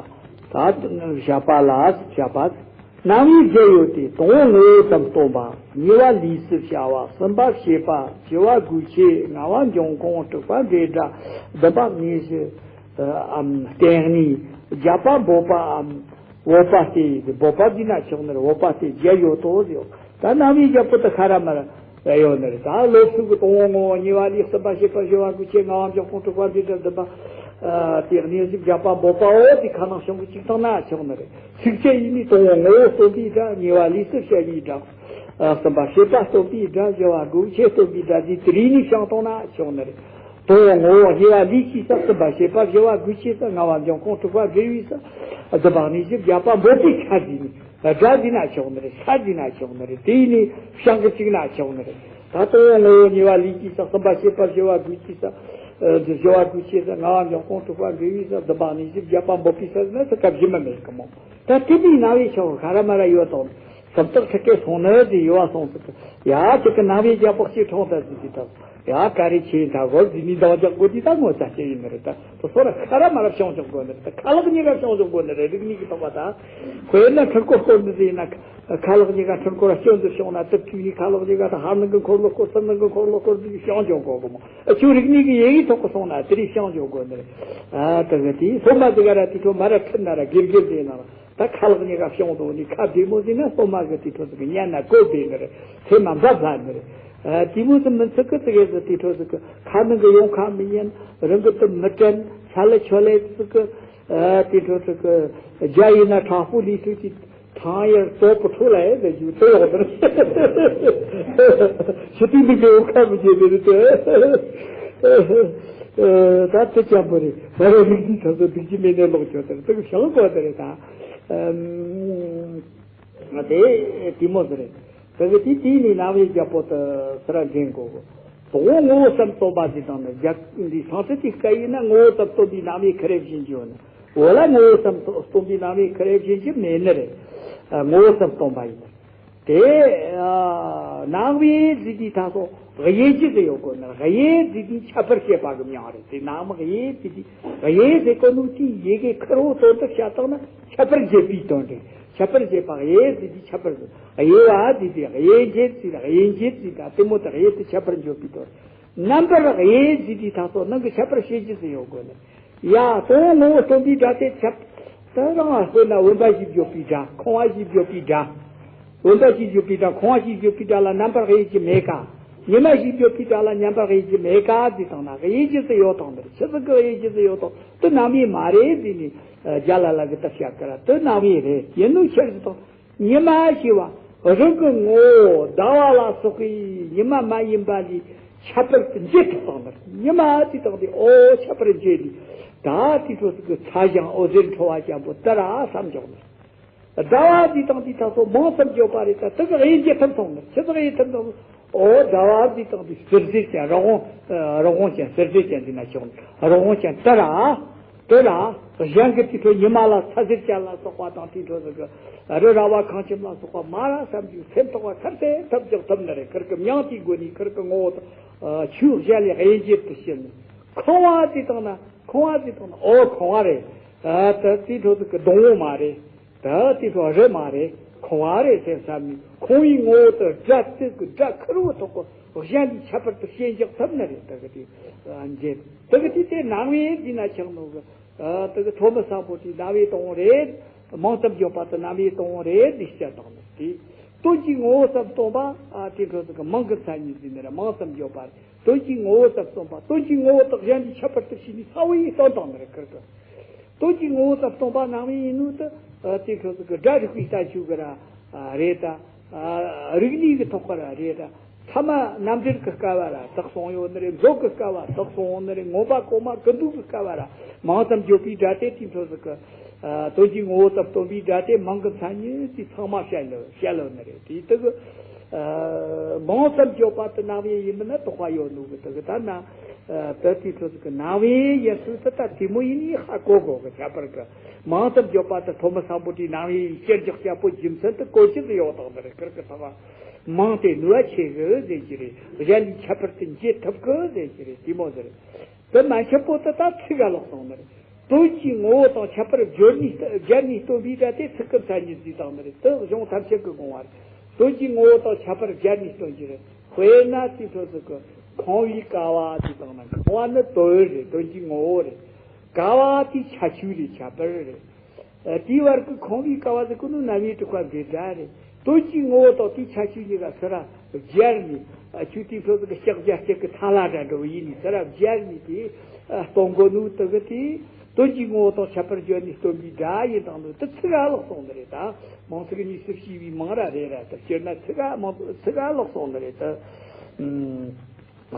ད་བཤད་པ་ལ་བཤད་པ། རྣམ་དབྱེ་བརྒྱད་ཡོད་དེ་དང་པོ་ངོ་བོ་ཙམ་སྟོན་པ། གཉིས་པ་ལུས་སུ་བྱ་བ། གསུམ་པ་བྱེད་པ། བཞི་བ་དགོས་ཆེད། ལྔ་བ་འབྱུང་ཁུངས། དྲུག་པ་འབྲེལ་སྒྲ། བདུན་པ་དངོས་གཞི་འམ་བརྟེན་གནས། བརྒྱད་པ་འབོད་པའམ། འབོད་པ་སྟེ་འབོད་པ་འདི་ན་ཆགས་ནི་རེད། འབོད་པ་སྟེ་བརྒྱད་ཡོད་དོ་ཟེར། ད་རྣམ་དབྱེ་བརྒྱད་པོ་དེ་ཁ་ར་མ་ར་ཡོད་ནི་རེད། ད་སློབ་གསོ་གི་དང་པོ་ངོ་བོ། གཉིས་པ་ལུས། གསུམ་པ་བྱེད་པ། བཞི་བ་དགོས་ཆེད། ལྔ་བ་འབྱུང་ཁུངས། དྲུག་པ་འབྲེལ་སྒྲ། བདུན་པ་ཨ་སྟེ་གནས་གཞི། བརྒྱད་པ་འབོད་པའོ། དེ་ཁ་ནང་བྱུང་གི་གཅིག་དང་ན་ཆགས་ནི་རེད། ཚིགས་བཅད་ཡིན་ནི་དང་པོ་ངོ་བོ་སྟོན་པའི་སྒྲ། གཉིས་པ་ལུས་སུ་བྱ་བའི་སྒྲ། ཨ་གསུམ་པ་བྱེད་པ་སྟོན་པའི་སྒྲ། བཞི་བ་དགོས་ཆེད་སྟོན་པའི་སྒྲ། འདི་དེ་རིགས་ནི་བྱུང་དང་ན་ཆགས་ནི་རེད། དང་པོ་ངོ་བོ། གཉིས་པ་ལུས་ཀྱི་ས། གསུམ་པ་བྱེད་པ། བཞི་བ་དགོས་ཆེད་ས། ལྔ་བ་འབྱུང་ཁུངས། དྲུག་པ་འབྲེལ་བའི་ས། བདུན་པ་གནས་གཞི། བརྒྱད་པ་འབོད་པའི་ཁ་ཟིག་ནི་སྒྲ་ཟིག་ན་ཆགས་ནི་རེད། ས་ཟིག་ན་ཆགས་ནི་རེད། དེ་ཡིན་ནི་བྱང་གི་གཅིག་ན་ཆགས་ནི་རེད། ད་དང་པོ་ངོ་བོ། གཉིས་པ་ལུས་ཀྱི་ས། གསུམ་པ་བྱེད་པ། བཞི་བ་དགོས་ཆེད་ས། ཨ་བཞི་བ་དགོས་ཆེད་ས། ལྔ་བ་འབྱུང་ཁུངས། དྲུག་པ་འབྲེལ་བའི་ས། བདུན་པ་གནས་གཞི། བརྒྱད་པ་འབོད་པའི་ས་ཟེར་ན་ས་སྐབས་གཞི་མ་མེད་གི་མོ། ད་དེ་མིན་རྣམ་དབྱེ་ཆགས་ཁ་ར་མ་ར་ཡོད་དང་། སུམ་རྟགས་ཁྲི་ཀའི་སོང་ནི་དེ་ཡོད་བ་སོང་ཟིག་གི། ཡ་ཁྱེད་ཀྱི་རྣམ་དབྱེ་རྒྱལ་པོ་གཅིག་འཁྲུངས་ད་ཟིག་དེ་དག་ཡ་ག་རེ་ཆེ་ད་གོ་ཟིག་ནི་འདང་རྒྱག་དགོས་དེ་ད་ངོ་ཚ་ཆེ་ཡིན་ནི་རེད། ད་དེ་སོ་ར་ཁ་ར་མ་ར་བྱང་ཆོག་དགོས་ནི་རེད། ད་ཁ་ལག་གཉིས་ཀ་བྱང་ཆོག་དགོས་ནི་རེད། རིག་གནས་ཀྱི་ཐོག་པ་ད་དཔེར་ན་འཕྲུལ་འཁོར་སྐོར་འདི་ཟིག་ཡིན་ན་ཁ་ལག་གཉིས་ཀ་འཕྲུལ་འཁོར་སྐྱོན་དུ་བྱུང་ན་དེབ་ཐིག་ནི་ཁ་ལག་གཉིས་ཀ་ད་ཧར་ནང་གི་འཁོར་ལོ་སྐོར་ཚུར་ནང་གི་འཁོར་ལོ་སྐོར་དེ་བྱང་ཆོག་དགོས་གི་མོ། ཨ་ཁྱོད་རིག་གནས་ཀྱི་ཡི་གེའི་ཐོག་གི་སོང་ན་དེ་རིགས་བྱང་ཆོག་དགོས་ནི་རེད། ཨ་ད་གི་དེ་སློབ་མ་དེ་ག་ར་དེ་ཁྲོ་མ་ར་ཁྲིད་ན་ར་དགེ་རྒན་དེ་ན་ར། ད་ཁ་ལག་གཉིས་ཀ་བྱང་དོ་ནི་ཁ་བདེ་མོ་ཟིན་ན་སློབ་མ་གི་དེ་འཕྲོ་ཟིག་གི་ཉན་ན་གོ་བདེ་ནི་རེད། སེམས་མ་འབབ་ལ་ནི་རེད། ཨ་དེ་མོ་ཟིག་མི་ཚིག་གི་ཙི་གེ་ཟིག་དེ་འཕྲོ་ཟིག་གི་ཁ་ནང་གི་ཡོང་ཁ་མི་ཉན། རང་གི་དུ་མི་དྲན། ཆ་ལེ་ཆོ་ལེ་ཟིག་གི་ཨ་དེ་འཕྲོ་ཟིག་གི་རྒྱ་ཡིན་ན་དྲག་པོ་ལས་ཐུག་གི་ཐང་ཡར་ལྟོ་པོ་འཕྲོ་ལ་ཡེ་ཟེར་རྒྱུ་དེ་ཡོག་ནི་རེད། ཕྱི་དུས་འདི་གི་ཡོང་ཁ་མི་ཉན་ནི་རེད། ད་དེ་ཅམ་པོ་རེད། ང་རང་རིག་གཞི་ཐོན་ཚོ་སྡིག་གཞི་མེད་ནས་ལོག་ཆོག་དེར་དེ་གི་བྱང་དགོས་དེ་རེད་ད། ཨམ། དེ་དེ་མོ་ཟེར་རེད། དེ་གི་དེ་དེ་ནི་རྣམ་དབྱེ་རྒྱལ་པོ་དུ་སི་ར་འདྲེན་གོ་གོ། དང་པོ་ངོ་བོ་ཙམ་སྟོན་པ་ཟེར་དང་ནི་རྒྱ་འདི་སང་སི་དེ་སྐད་ཡིན་ན་ངོ་བོ་ཙམ་སྟོན་པའི་རྣམ་དབྱེ་ཁ་རེ་བཞིན་གྱི་ཡོད་ནི། འོ་ལ་ངོ་བོ་ཙམ་སྟོན་པའི་རྣམ་དབྱེ་ཁ་རེ་བཞིན་གྱི་མེད་ནི་རེད། ཨ་ངོ་བོ་ཙམ་སྟོན་པ་ཡིན་ནི། དེ་ཨ་རྣམ་དབྱེ་ཟེར་དུས་ད་སོ་དབྱེ་གཞི་ཟེར་ཡོད་དགོས་ནི། དབྱེ་ཟེར་དུས་ཁྱད་པར་བཤད་པ་གི་མྱིང་རེད། དེ་རྣམ་དབྱེ་ཟེར་དུས་དབྱེ་ཟེར་གོ་ནོ་དེ་ཡི་གེ་ཁེར་བོ་དོན་དུ་བཤད་བཏང་ན་ཁྱད་པར་འབྱེད་པའི་དོན་རེད། ཁྱད་པར་འབྱེད་པ་དབྱེ་ཟེར་དུས་ཁྱད་པར་ཟེར། དབྱེ་བ་ཟེར་དུས་དབྱེ་འབྱེད་ཟེར། དབྱེ་འབྱེད་ཟེར་ད་དེ་མོ་དེ་དབྱེ་དེ་ཁྱད་པར་འབྱེད་པའི་དོན་རེད། རྣམ་པར་དབྱེ་ཟེར་དུས་ད་སོ་ནང་གི་ཁྱད་པར་བཤད་རྒྱུ་ཟེར་ཡོད་དགོས་ནི། ཡ་དང་པོ་ངོ་བོ་སྟོན་པའི་སྒྲ་དེ་ཁྱབ། དེ་རང་དཔེར་ན་བུམ་པ་ཞེས་བརྗོད་པའི་སྒྲ། ཁང་བ་ཞེས་བརྗོད་པའི་སྒྲ། བུམ་པ་ཞེས་བརྗོད་པའི་སྒྲ། ཁང་བ་ཞེས་བརྗོད་པའི་སྒྲ་ལ་རྣམ་པར་དབྱེ་རྒྱུ་མེད་ཀ། ཉི་མ་ཞེས་བརྗོད་པའི་སྒྲ་ལ་རྣམ་པར་དབྱེ་རྒྱུ་མེད་ཀ་ཟེར་བཏང་ན་དབྱེ་རྒྱུ་ཟེར་ཡོད་དང་མེད། ཆི་ཟིག་གི་དབྱེ་རྒྱུ་ཟེར་ཡོད་དང་དེ་རྣམ་དབྱེ་མ་རེད་ཟེར་ནས་རྒྱ་ལ་ལ་གི་ད་བཤད་ཀ་ར་དེ་རྣམ་དབྱེ་རེད། ཡིན་ནོ་ཆི་ཟིག་དང་། ཉི་མ་ཞེས་པ་རང་གི་ངོ་བོ་ཟླ་བ་ལ་སོགས་པའི་ཉི་མ་མ་ཡིན་པ་ལས་ཁྱད་པར་དུ་འབྱེད་ཐུབ་པ་མ་རེད། ཉི་མ་དེ་དང་དེ་འོ་ཁྱད་པར་འབྱེད་ནས་ད་དེ་འཕྲོ་ཟིག་གི་ཚ་ཞིང་འོད་ཟེར་འཕྲོ་བ་ཅན་པོ་དེ་ར་བསམ་འཇོག་ནས། ཟླ་བ་དེ་དང་དེ་ད་སོ་མང་ཙམ་འཇོག་པ་རེད། ད་དེ་གི་དབྱེ་འབྱེད་ཐུབ་སོང་ནས་ཆི་ཟིག་དབྱེ་ཐུབ་སོང་། འོ་ཟླ་བ་དེ་དང་དེ་ཟེར་ཟེར་ཅན་རི་བོང་རི་བོང་ཅན་ཟེར་ཟེར་ཅན་དེ་ན་ཆོག་ནས་རི་བོང་ཅན་དེ་ར། དེ་ལ་གཞན་གྱི་དེ་འཕྲོ་ཉི་མ་ལ་ཚ་ཟེར་ཅན་ལ་སོགས་པ་དང་དེ་འཕྲོ་ཟིག་གི་རི་ར་བ་ཁང་ཁྱིམ་ལ་སོགས་པ་མ་ར་བསམ་རྒྱུ་སེམས་ཐོག་པ་ཚར་ཏེ་ཐབས་ཀྱང་ཐུབ་ནི་རེད། ཁིར་གི་མྱང་དེའི་སྒོ་ནས་ཁིར་གི་ངོ་བོ་དང་ཆོས་གཞན་ལས་དབྱེ་འབྱེད་དུ་ཕྱིན་ནས་ཁང་བ་དེ་དང་ན་ཁང་བ་དེ་དང་ན་འོ་ཁང་བ་རེད། ད་དེ་འཕྲོ་ཟིག་གི་སྡོང་བོ་མ་རེད། ད་དེ་འཕྲོ་རི་མ་རེད། ཁང་བ་རེད་ཟེར་བསམ་ནས་ཁང་བའི་ངོ་བོ་དང་སྒྲ་དེ་གི་སྒྲ་ཁེར་བོ་ཐོག་གི་གཞན་གྱི་ཁྱད་པར་དུ་ཞེན་རྒྱག་ཐུབ་ནི་རེད། ད་གི་དེ་འབྱེད་ད་གི་དེ་དེ་རྣམ་དབྱེ་འདི་ན་ཆགས་ནོ་གི། ཨ་དེ་གི་ཐོག་མ་བཟང་པོ་དེ་རྣམ་དབྱེ་དང་པོ་རེད། མང་ཙམ་བརྗོད་པ་དེ་རྣམ་དབྱེ་དང་པོ་རེད། འདི་སྤྱིར་བཏང་ནི་དེ་དོན་གྱི་ངོ་བོ་ཙམ་སྟོན་པ། ཨ་དེ་འཕྲོ་ཟིག་གི་མིང་གི་མཚན་ཉིད་ཟེར་ནི་རེད། མང་ཙམ་བརྗོད་པ་རེད། དོན་གྱི་ངོ་བོ་ཙམ་སྟོན་པ། དོན་གྱི་ངོ་བོ་དག་གཞན་གྱི་ཁྱད་པར་དུ་ཕྱེ་ནས་གསལ་བོ་ཡིས་སྟོན་བཏང་ནི་རེད། ཁིར་གི་དོན་གྱི་ངོ་བོ་ཙམ་སྟོན་པ་རྣམ་དབྱེ་ཡིན་ནོ་དེ། ཨ་དེ་འཕྲོ་ཟིག་གི་སྒྲ་རིག་པའི་ལྟ་ཆོས་གི་ར། རེད་ད། རིག་གནས་ཀྱི་ཐོག་ཁར་རེད་ད། ཐ་མ་རྣམ་འགྲེལ་གྱི་སྐབས་ལ་དག་སོང་ཡོད་ནི་རེད། མཛོད་ཀྱི་སྐབས་ལ་དག་སོང་ཡོད་ནི་རེད། མངོན་པ་གོང་མ་ཀུན་རྫོབ་ཀྱི་སྐབས་ལ་མང་ཙམ་བརྗོད་པའི་སྒྲ་དེ་དེའི་འཕྲོ་ཟིག་གི་དོན་གྱི་ངོ་བོ་ཙམ་སྟོན་པའི་སྒྲ་དེ་མིང་གི་མཚན་ཉིད་དེ་ཚང་མ་བཤད་ལ་བཤད་ལ་ནི་རེད། དེའི་དུ་གི་མང་ཙམ་བརྗོད་པ་དེ་རྣམ་དབྱེ་ཡིན་མིན་ན་དོགས་པ་ཡོད་ནོ་གི་དུ་གི་ད་ན་དེ་དེའི་འཕྲོ་ཟིག་གི་རྣམ་དབྱེ་ཡིན་ཚུལ་དེ་ད་དེ་མོ་ཡིན་ནི་ཧ་གོ་དགོས་གི། ཁྱད་པར་གི་མང་ཙམ་བརྗོད་པ་དེ་ཐོན་མི་སམ་བྷོ་ཊའི་རྣམ་དབྱེ་ཡིན་ཕྱིར་འཇོག་བྱ་པོ་རྒྱུ་མཚན་དེ་གོ་ཅི་ཟིག་ཡོད་དང་ནི་རེད། ཁིར་གི་ཐ་བ། མང་སྟེ་ནུས་པ་ཆེ་གི་ཟེར་གྱི་རེད། གཞན་ལས་ཁྱད་པར་དུ་འབྱེད་ཐུབ་གི་ཟེར་གྱི་རེད། དེ་མོ་ཟེར། དེ་མན་ཆད་པོ་དེ་ད་ཚིག་ག་ལོག་སོང་ནི་རེད། དོན་གྱི་ངོ་བོ་དང་ཁྱད་པར་སྦྱར་ནས་སྦྱར་ནས་སྟོན་པའི་སྒྲ་དེ་ཚིག་གི་མཚན་ཉིད་ཟེར་དང་ནི་རེད། དེ་གཞུང་ཐམས་ཅད་ཀྱི་དགོངས་པ་རེད། དོན་གྱི་ངོ་བོ་དང་ཁྱད་པར་སྦྱར་ནས་སྟོན་གྱི་རེད། དཔེར་ན་དེའི་འཕྲོ་ཟིག་གི་ཁང་བའི་ཀ་བ་ཟེར་དང་ན། ཁང་བ་ནི་དོན་རེད། དོན་གྱི་ངོ་བོ་རེད། ཀ་བ་དེ་ཁྱད་ཆོས་རེད། ཁྱད་པར་རེད། ཨ། དེའི་བར་གྱི་ཁང་བའི་ཀ་བ་ཟེར་གོ་ནོ་རྣམ་དབྱེ་དྲུག་པ་འབྲེལ་སྒྲ་རེད། དོན་གྱི་ངོ་བོ་དང་དེའི་ཁྱད་ཆོས་གཉིས་ཀ་སུ་ར་སྦྱར་ནས། ཨ། ཁྱོད་དེའི་འཕྲོ་ཟིག་གི་ལྕགས་རྒྱ་སྐྱེགས་ཀྱི་ཐ་ལ་འདྲ་འདྲ་བོ་ཡིན་ནི་སུ་ར་སྦྱར་ནས་དེ་སྟོན་གོ་ནོ་དེ་གི་དེ་དོན་གྱི་ངོ་བོ་དང་ཁྱད་པར་སྦྱར་ནས་སྟོན་པའི་སྒྲ་ཡིན་དང་ནོ་དེ་ཚིག་ག་ལོག་སོང་ནི་རེད་ད། མང་ཚིག་གཉིས་སུ་བྱས་པའི་མིང་ར་རེད་ར་དེ་སྤྱིར་ན་ཚིག་ག་མང་ཚིག་ག་ལོག་སོང་ནི་རེད་ད།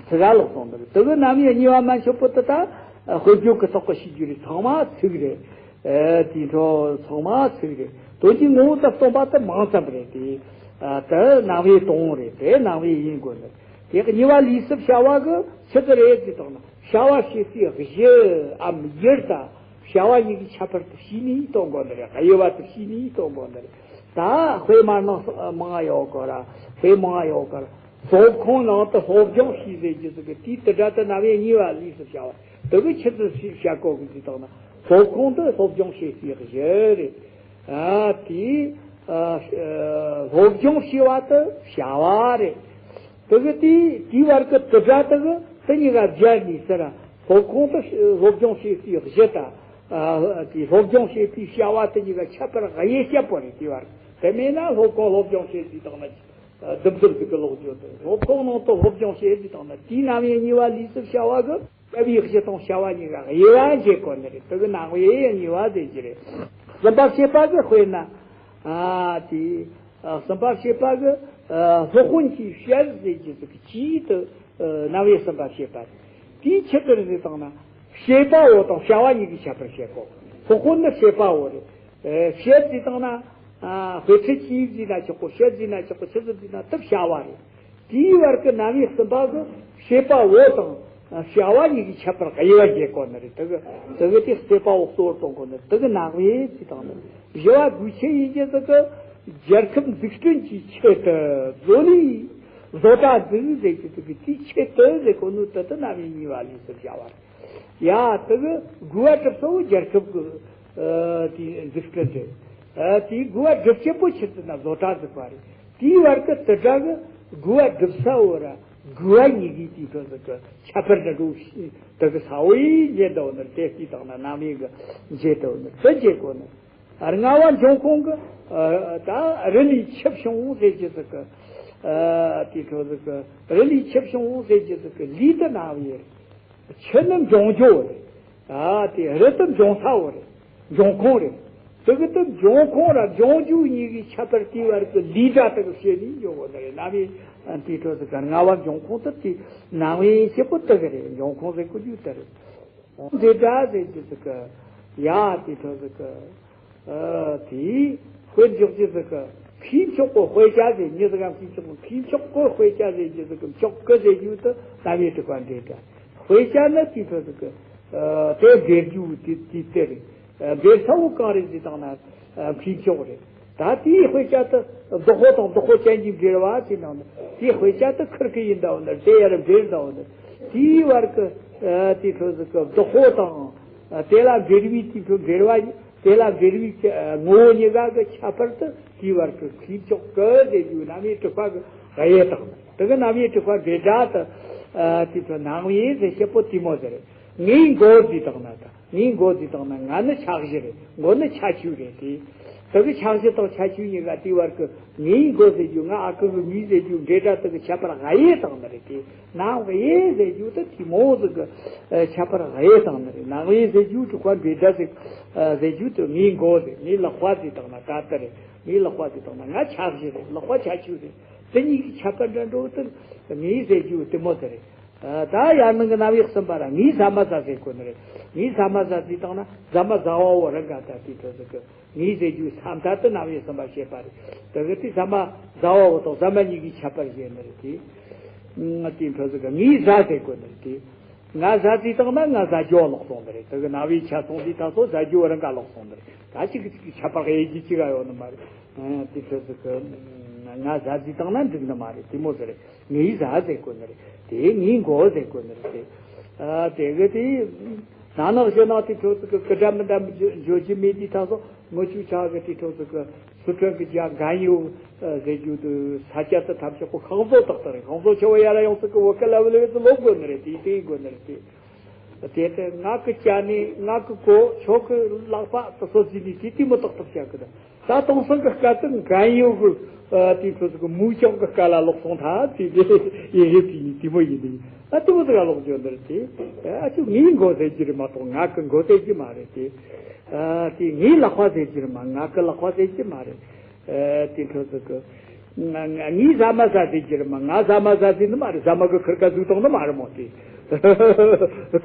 ཚིག་ག་ལོག་སོང་འདུག་དེ་གི་རྣམ་དབྱེ་གཉིས་པ་མན་ཆད་པོ་དེ་ད་དཔེ་བརྗོད་ཀྱི་ཐོག་གི་ཤེས་རྒྱུ་རེད། ཚང་མ་ཚིག་རེད། ཨེ། དེའི་འཕྲོ་ཚང་མ་ཚིག་རེད། དོན་གྱི་ངོ་བོ་དང་སྟོན་པ་དེ་མང་ཙམ་རེད་དེ། ཨ། དེ་རྣམ་དབྱེ་དང་རེད། དེ་རྣམ་དབྱེ་ཡིན་དགོས་ནི། དེ་གི་གཉིས་པ་ལས་སུ་བྱ་བ་གི་ཆི་ཟིག་རེད་ཟེར་དང་ན། བྱ་བ་བྱེད་སའི་གཞིའམ་ཡུལ་དང་བྱ་བ་གཉིས་ཀྱི་ཁྱད་པར་དེ་ཕྱེ་ནས་སྟོན་དགོས་ནི་རེད། དབྱེ་བ་དེ་ཕྱེ་ནས་སྟོན་དགོས་ནི་རེད། ད་དཔེ་མ་ནང་མང་ང་ཡོད་གོ་ར། དཔེ་མང་ང་ཡོད་གོ་ར། སློབ་ཁང་ནང་དུ་སློབ་སྦྱོང་བྱས་ཟེར་རྒྱུ་ཟིག་གི་དེའི་དེ་སྒྲ་དེ་རྣམ་དབྱེ་གཉིས་པ་ལས་སུ་བྱ་བ། དེ་གི་ཆི་ཟིག་བྱ་དགོས་གི་ཟེར་དང་ན། སློབ་ཁང་དུ་སློབ་སྦྱོང་བྱེད་སའི་གཞི་རེད། ཨ། དེའི། ཨ། སློབ་སྦྱོང་བྱས་པ་དེ་བྱ་བ་རེད། དེ་གི་དེའི་དེའི་བར་གི་དེ་སྒྲ་དེ་གི་དེ་གཉིས་ཀ་སྦྱར་ནས་ཟེར་ར། སློབ་ཁང་དུ་སློབ་སྦྱོང་བྱེད་སའི་གཞི་དང་། ཨ། དེའི་སློབ་སྦྱོང་བྱེད་པའི་བྱ་བ་དེ་གཉིས་ཀ་ཁྱད་པར་དབྱེ་བྱེད་པོ་རེད། དེའི་བར། དེ་མེད་ན་སློབ་ཁང་སློབ་སྦྱོང་བྱེད་ཟེར་དང་ན། རྡུབ་རྡུབ་ཟིག་གི་ལོག་རྒྱུ་དེ། སློབ་ཁང་ནང་དུ་སློབ་སྦྱོང་བྱེད་ཟེར་དང་ན། དེའི་རྣམ་དབྱེ་གཉིས་པ་ལས་སུ་བྱ་བ་གི་བྱ་བའི་གཞི་དང་བྱ་བ་གཉིས་ཀ་དབྱེ་བ་འབྱེད་དགོས་ནི་རེད། དེ་གི་རྣམ་དབྱེ་གཉིས་པ་ཟེར་གྱི་རེད། གསུམ་པ་བྱེད་པ་གི་དཔེར་ན། ཨ། དེ། ཨ། གསུམ་པ་བྱེད་པ་གི། ཨ། སློབ་དཔོན་གྱིས་བཤད་ཟེར་གྱི་ཟིག་གི་ཅིའི་དུ། ཨ། རྣམ་དབྱེ་གསུམ་པ་བྱེད་པ་རེད། དེའི་ཆེད་དུ་རེད་ཟེར་དང་ན། བྱེད་པ་བོ་དང་བྱ་བ་གཉིས་ཀྱི་ཁྱད་པར་བཤད་དགོས། སློབ་དཔོན་ནི་བྱེད་པ་བོ་རེད། ཨེ། བྱེད་ཟེར་དང་ན། ཨ། དཔེ་ཁྲིད་ཅིག་ཟེར་ན་ཆོག་གོ། བྱེད་ཟེར་ན་ཆོག་གོ། ཆི་ཟིག་ཟེར་ན་དེ་བྱ་བ་རེད། དེའི་བར་གྱི་རྣམ་དབྱེ་གསུམ་པ་གི་བྱེད་པ་བོ་དང་བྱ་བ་གཉིས་ཀྱི་ཁྱད་པར་དབྱེ་བ་འབྱེད་དགོས་ནི་རེད། དེ་གི་དེ་གི་དེ་བྱེད་པ་བོ་གཙོ་བོར་གཏོང་དགོས་ནི་རེད། དེ་གི་རྣམ་དབྱེ་ཟེར་དང་ནི། བཞི་བ་དགོས་ཆེད་ཡིན་གྱི་ཟིག་གི་རྒྱལ་ཁབ་འཛུགས་སྐྲུན་གྱི་ཆེད་དུ་བཟོ་ལས་བཟོ་གྲྭ་འཛུགས་ཟེར་གྱི་ཟིག་གི་དེའི་ཆེད་དུ་ཟེར་གོ་ནོ་དེ་དེ་རྣམ་དབྱེ་གཉིས་པ་ལས་སུ་བྱ་བ་རེད། ཡ། དེ་གི་དགོས་པ་གྲུབ་ས་བོ་རྒྱལ་ཁབ་ཀྱི། ཨ། དེའི་འཛུགས་སྐྲུན་རེད། ཨ། དེའི་དགོས་པ་སྒྲུབ་བྱེད་པོ་ཆི་ཟེར་ན་བཟོ་གྲྭ་འཛུགས་པ་རེད། དེའི་བར་གྱི་དེ་སྒྲ་གི་དགོས་པ་སྒྲུབ་ས་བོ་ར་དགོས་པ་གཉིས་ཀྱི་དེའི་འཕྲོ་ཟིག་གི་ཁྱད་པར་འདྲ་འགྲོ་ཞིག་དེ་གི་ས་བོ་ཡིས་འབྱེད་དོ་ནི། དེ་ལྟའི་དང་ན་རྣམ་དབྱེ་གི་འབྱེད་དོ་ནི་དེ་འབྱེད་དགོས་ནི། ལྔ་བ་འབྱུང་ཁུངས་ཀྱི། ཨ། ད་རི་ལས་ཆུ་བྱུང་ཟེར་གྱི་ཟིག་གི། ཨ། དེའི་འཕྲོ་ཟིག་གི་རི་ལས་ཆུ་བྱུང་ཟེར་གྱི་ཟིག་གི་ལས་དེ་རྣམ་དབྱེ་རེད། ཆུ་ནི་འབྱུང་རྒྱུ་རེད། ཨ། དེ་རི་དེ་འབྱུང་ས་བོ་རེད། འབྱུང་ཁུངས་རེད། དེ་གི་དེ་འབྱུང་ཁུངས་ར་འབྱུང་རྒྱུ་གཉིས་ཀྱི་ཁྱད་པར་དེའི་བར་གྱི་ལས་སྒྲ་དེ་གི་བྱས་ནས་འབྱུང་བ་ནི་རེད། རྣམ་དབྱེ། ཨ། དེའི་འཕྲོ་ཟིག་གི་ལྔ་བ་འབྱུང་ཁུངས་དེ་དེའི་རྣམ་དབྱེ་བྱེད་པོ་དེ་གི་རེད། འབྱུང་ཁུངས་ཟེར་གོ་རྒྱུ་དེ་རེད། འབྲེལ་སྒྲ་ཟེར་གྱི་ཟིག་གི། ཡ། དེའི་འཕྲོ་ཟིག་གི། ཨ། དེའི་དཔེར་འཇོག་རྒྱུ་ཟིག་གི་མཁས་མཆོག་གི་དཔེ་ཆ་ཟེར་མི་ཟིག་ག་མཁས་མཆོག་གི། མཁས་མཆོག་གི་དཔེ་ཆ་ཟེར་རྒྱུ་ཟིག་གི་མཆོག་གི་ཟེར་རྒྱུ་དེ་རྣམ་དབྱེ་དྲུག་པ་འབྲེལ་སྒྲ། དཔེ་ཆ་ནི་དེའི་འཕྲོ་ཟིག་གི། ཨ། དེ་འབྲེལ་རྒྱུ་དེ་དེ་དེ་རེད། ཨ། འབྲེལ་ས་བོ་གང་རེད་ཟེར་དང་ན། ཨ། མཁས་མཆོག་རེད། ད་དེའི་དཔེ་ཆ་དེ་བདག་པོ་དང་བདག་པོ་ཅན་གྱི་འབྲེལ་བ་ཟེར་ནང་ན། དེའི་དཔེ་ཆ་དེ་ཁུར་གི་ཡིན་ད་བ་ནི་དེ་ཡར་འབྲེལ་ད་བ་ནི། དེའི་བར་གྱི། ཨ། དེའི་འཕྲོ་ཟིག་གི་བདག་པོ་དང་། ཨ། དེ་ལ་འབྲེལ་བའི་དེའི་འཕྲོ་འབྲེལ་བ། དེ་ལ་འབྲེལ་བའི་ངོ་བོ་གཉིས་ཀ་གི་ཁྱད་པར་དེ་དེའི་བར་གྱི་མཁས་མཆོག་གི་ཟེར་རྒྱུ་རྣམ་དབྱེ་དྲུག་པ་གི་དབྱེ་བ་དང་། དེ་གི་རྣམ་དབྱེ་དྲུག་པ་འབྲེལ་སྒྲ་དེ། ཨ། དེའི་འཕྲོ་རྣམ་དབྱེ་ཟེར་བྱེད་པོ་དེ་མོ་ཟིག་རེད། ངའི་མགོ་ཟེར་དང་ན་ད། ངའི་མགོ་ཟེར་དང་ན་ང་ནི་ཁྱད་གཞི་རེད། མགོ་ནི་ཁྱད་ཆོས་རེད་དེ། དེ་གི་ཁྱད་གཞི་དང་ཁྱད་ཆོས་གཉིས་ཀ་དེའི་བར་གྱི་ངའི་མགོ་ཟེར་རྒྱུ། ང་ཨ་ཁུ་གི་མིང་ཟེར་རྒྱུ། འབྲེལ་སྒྲ་དེ་གི་ཁྱད་པར་དབྱེ་བ་དང་ནི་རེད་དེ། རྣམ་དབྱེ་ཟེར་རྒྱུ་དེ་དེ་མོ་ཟིག་གི། ཨ། ཁྱད་པར་དབྱེ་བ་དང་ནི་རེད། རྣམ་དབྱེ་ཟེར་རྒྱུ་དྲུག་པ་འབྲེལ་སྒྲ་ཟེར། ཨ། ཟེར་རྒྱུ་དེ་ངའི་མགོ་ཟེར། ངའི་ལག་པ་ཟེར་དང་ན་ད་དེ་རེད། ངའི་ལག་པ་དེ་བཏང་ན་ང་ཆ་བཞི་རེད། ལག་པ་ཆ་བཅུ་རེད། དེ་གཉིས་ཀྱི་ཁྱད་པར་འདྲ་འགྲོ་དུས་ངའི་ཟེར་རྒྱུ་དེ་མོ་དེ་རེད། ད་ཡར་ནང་གི་རྣ་བའི་གསུམ་པ་ར་ངའི་ཟ་མ་ཟ་ཟེར་དགོས་ནི་རེད། ངའི་ཟ་མ་ཟ་ཟེར་བཏང་ན་ཟ་མ་ཟ་བ་བོ་རང་ག་ད་དེ་འཕྲོ་ཟེར་གི། ངའི་ཟེར་རྒྱུའི་ས་མཐའ་དེ་རྣ་བའི་གསུམ་པ་བཤད་པ་རེད། དེ་གི་དེ་ཟ་མ་ཟ་བ་བོ་དང་ཟ་མ་གཉིས་ཀྱི་ཁྱད་པར་བཤད་ནི་རེད་དེ། དེ་འཕྲོ་ཟེར་གི་ངའི་ཟ་ཟེར་དགོས་ནི་རེད་དེ། ང་ཟ་ཟེར་བཏང་ན་ང་ཟ་རྒྱུ་ལོག་སོང་ནི་རེད། དེ་གི་རྣ་བའི་ཆ་སོང་དུས་ད་སོ་ཟ་རྒྱུ་རང་ག་ལོག་སོང་ནི་རེད། ད་ཅིག་གི་ཅིག་གི་ཁྱད་པར་དབྱེ་རྒྱུ་ཅིག་ག་ཡོད་ནི་མ་རེད། དེ་འཕྲོ་ཟེར་གི་ང་ཟ་ཟེར་བཏང་ན་འགྲིག་ནི་མ་རེད། དེ་མོ་ཟེར་རེད། ངའི་ཟ་ཟེར་དགོས་ནི་རེད་དེ། ངའི་མགོ་ཟེར་དགོས་ནི་རེད་དེ། ཨ་དེ་གི་དེ་ན་ནག་ཞུ་ནག་དེ་འཕྲོ་ཟེར་གི་སྐུ་འདྲ་མི་འདྲ་མི་འཇོ་འཇོ་རྒྱུ་མེད་དུས་ད་སོ་ངོ་ཆུ་ཆག་གི་དེ་འཕྲོ་ཟེར་གི་སུ་ཁྲོན་གི་རྒྱ་འགན་ཡོད་ཟེར་རྒྱུ་དུ་ས་སྐྱ་དུ་ཐམས་ཅད་པོ་ཁང་བཟོ་ཏག་ཏག་རེད། ཁང་བཟོ་ཆེ་བ་ཡ་ར་ཡོང་ཟེར་གི་བོད་སྐད་ལ་བུ་ལ་བུ་ལོག་དགོས་ནི་རེད་དེ། དེ་དགོས་ནི་རེད་དེ། དེ་ལྟར་ང་གི་ཅ་ནེ་ང་གི་གོ་ཁྱོད་ཀྱི་ལག་པ་དུ་སོ་ཟིན་ནས་དེ་དེ་མོ་ཏག་ཏག་བྱ་གི་ད། ད་དེང་སང་གི་སྐད་དུ་འགན་ཡོད་གི་དེ་འཕྲོ་ཟེར་གི་མུ་ཅོག་གི་སྐད་ལ་ལོག་སོང་ཐལ་དེ་དེ་ཡིན་རེད་དེ་ནི་དེ་མོ་ཡིན་དེ། ཨ་དེ་མོ་ཟིག་ལ་ལོག་འཇོག་འདིར་དེ། ཨ་ཅུ་ངའི་མགོ་ཟེར་གྱི་རེད་མ་གཏོགས་ང་གི་མགོ་ཟེར་གྱི་མ་རེད་དེ། ཨ་དེ་ངའི་ལག་པ་ཟེར་གྱི་རེད་མ་ང་གི་ལག་པ་ཟེར་གྱི་མ་རེད། ཨ་དེ་འཕྲོ་ཟེར་གི་ང་ང་ངའི་ཟ་མ་ཟ་ཟེར་གྱི་རེད་མ་ང་ཟ་མ་ཟ་ཟེར་ནི་མ་རེད། ཟ་མ་གི་ཁིར་ཀ་ཟོས་བཏང་ནི་མ་རེད་མོ་དེ།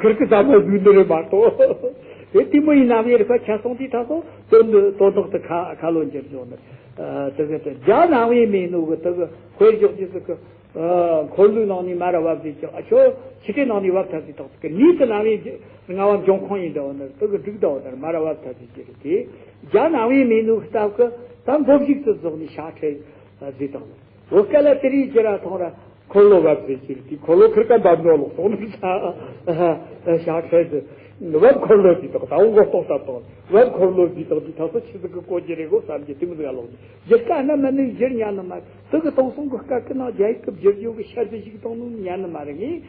ཁིར་ཀི་ཟ་མ་ཟོས་ནི་རེད་མ་གཏོགས། དེ་དེ་མོ་ཡིན་ན་ངའི་རིག་པ་ཆ་སོང་དུས་ད་སོ་དོན་དུ་དོན་དག་ཏུ་ཁ་ཁ་ལོ་འགྱུར་འཇོག་ནི། ཨ་དེ་གི་དེ་རྒྱ་ནང་བའི་མེད་ནོ་གི་དེ་གི་དཔེར་འཇོག་རྒྱུ་ཟིག་གི་ཨ་འཁོར་ལོའི་ནང་ནས་མར་ར་བབས་ཟེར་ཀྱང་ཨ་ཆོ་ཕྱི་དྲོའི་ནང་ནས་བབས་ཐལ་ཟེར་ཐག་ཟིག་གི་ནུས་དུ་ནང་བའི་རྒྱུ་ལྔ་བ་འབྱུང་ཁུངས་ཡིན་འདྲ་བ་ནི་དེ་གི་འགྲིག་འདྲ་བ་ནི་མར་ར་བབས་ཐལ་ཟེར་གྱི་རེད་དེ། རྒྱ་ནང་བའི་མེད་ནོ་གི་སྟབས་གི་ད་མགོ་མཇུག་ཏུ་རྫོགས་ནས་ཤ་ཁྲེལ་ཟེར་དང་། བོད་སྐད་ལ་དེ་རིགས་ཀྱི་ར་ཐོང་ར་འཁོར་ལོ་བབས་ཟེར་གྱི་རེད་དེ། འཁོར་ལོ་ཁིར་ཀ་འབབ་ནོ་ལོག་སོང་ནི་ཤ་ཤ་ཁྲེལ་ཟེར། བབ་འཁོར་ལོ་ཟེར་དང་ད་འོ་མགོ་ལྟོགས་ས་དང་བབ་འཁོར་ལོ་ཟེར་དང་དེ་ཐག་སོ་ཆི་ཟིག་གི་གོ་རྒྱུ་རེད་གོ་བསམ་གྱི་དེ་མོ་ཟིག་ལ་ལོག་ནས་གཞི་སྐད་རྣམས་མ་ནུས་བསྒྱུར་ཉན་ནི་མ་རེད། དེ་གི་དེང་སང་གི་སྐད་ཀྱི་ནང་རྒྱ་ཡིག་གི་བསྒྱུར་རྒྱུ་གི་ཤར་དུ་ཞིག་བཏང་ནོ་ཉན་ནི་མ་རེད། ངས་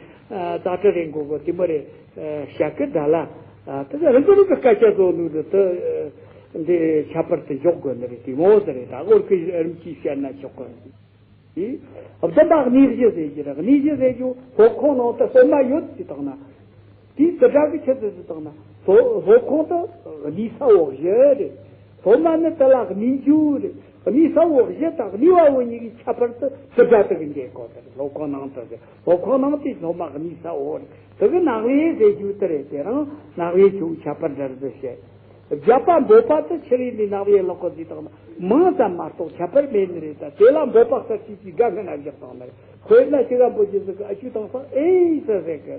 ད་ཏྲ་རེ་མགོ་གོ་དེ་མོ་རེད། བཤད་གི་ད་ལ་དེ་གི་རིག་རིག་གི་སྐད་ཆ་བཟོ་ནོ་རེད། དེ་འདི་ཁྱད་པར་དུ་འཇོག་དགོས་ནི་རེད། དེ་ངོ་བོ་དེ་རེད། ད་གོར་གི་རིམ་གྱིས་བཤད་ན་ཆོག་གི་རེད། དེ་བདེན་པ་གནས་གཞི་ཟེར་གྱི་རེད། གནས་གཞི་ཟེར་རྒྱུ་སློབ་ཁང་ནང་དུ་སློབ་མ་ཡོད་ཅེས་བཏང་ན། དེའི་དེ་འདྲ་གི་ཆེད་དུ་ཟེར་བཏང་ན་སློབ་སློབ་ཁང་དུ་གནས་ས་འོག་བཞི་རེད། སློབ་མ་ནི་དེ་ལ་གནས་རྒྱུ་རེད། གནས་ས་འོག་བཞི་དང་གནས་པ་བོ་གཉིས་ཀྱི་ཁྱད་པར་དུ་དེ་འདྲ་དེ་གི་འགྱེད་དགོས་དེ་རེད། སློབ་ཁང་ནང་དུ་ཟེར་སློབ་ཁང་ནང་དེ་སློབ་མ་གནས་ས་འོག་རེད། དེ་གི་ནག་པོའི་ཟེར་རྒྱུ་དེ་རེད། དེ་རང་ནག་པོའི་ཆུ་ཁྱད་པར་འདྲ་རེད་ཟེར། བརྒྱ་པ་འབོད་པ་དེ་ཕྱི་རོལ་ནས་ནག་པོའི་ལོག་གི་ཟེར་དང་མང་ཙམ་མ་གཏོགས་ཁྱད་པར་མེད་ནི་རེད། ད་དེ་ལ་འབོད་པ་གསལ་བྱེད་ཀྱི་སྒྲ་སྔོན་ན་བཞག་བཏང་ནི་རེད། དཔེར་ན་ཤི་ག་འབོད་རྒྱུ་ཟིག་གི་ཨ་ཆུ་དང་ས་ཨེ་ས་ཟེར་གི།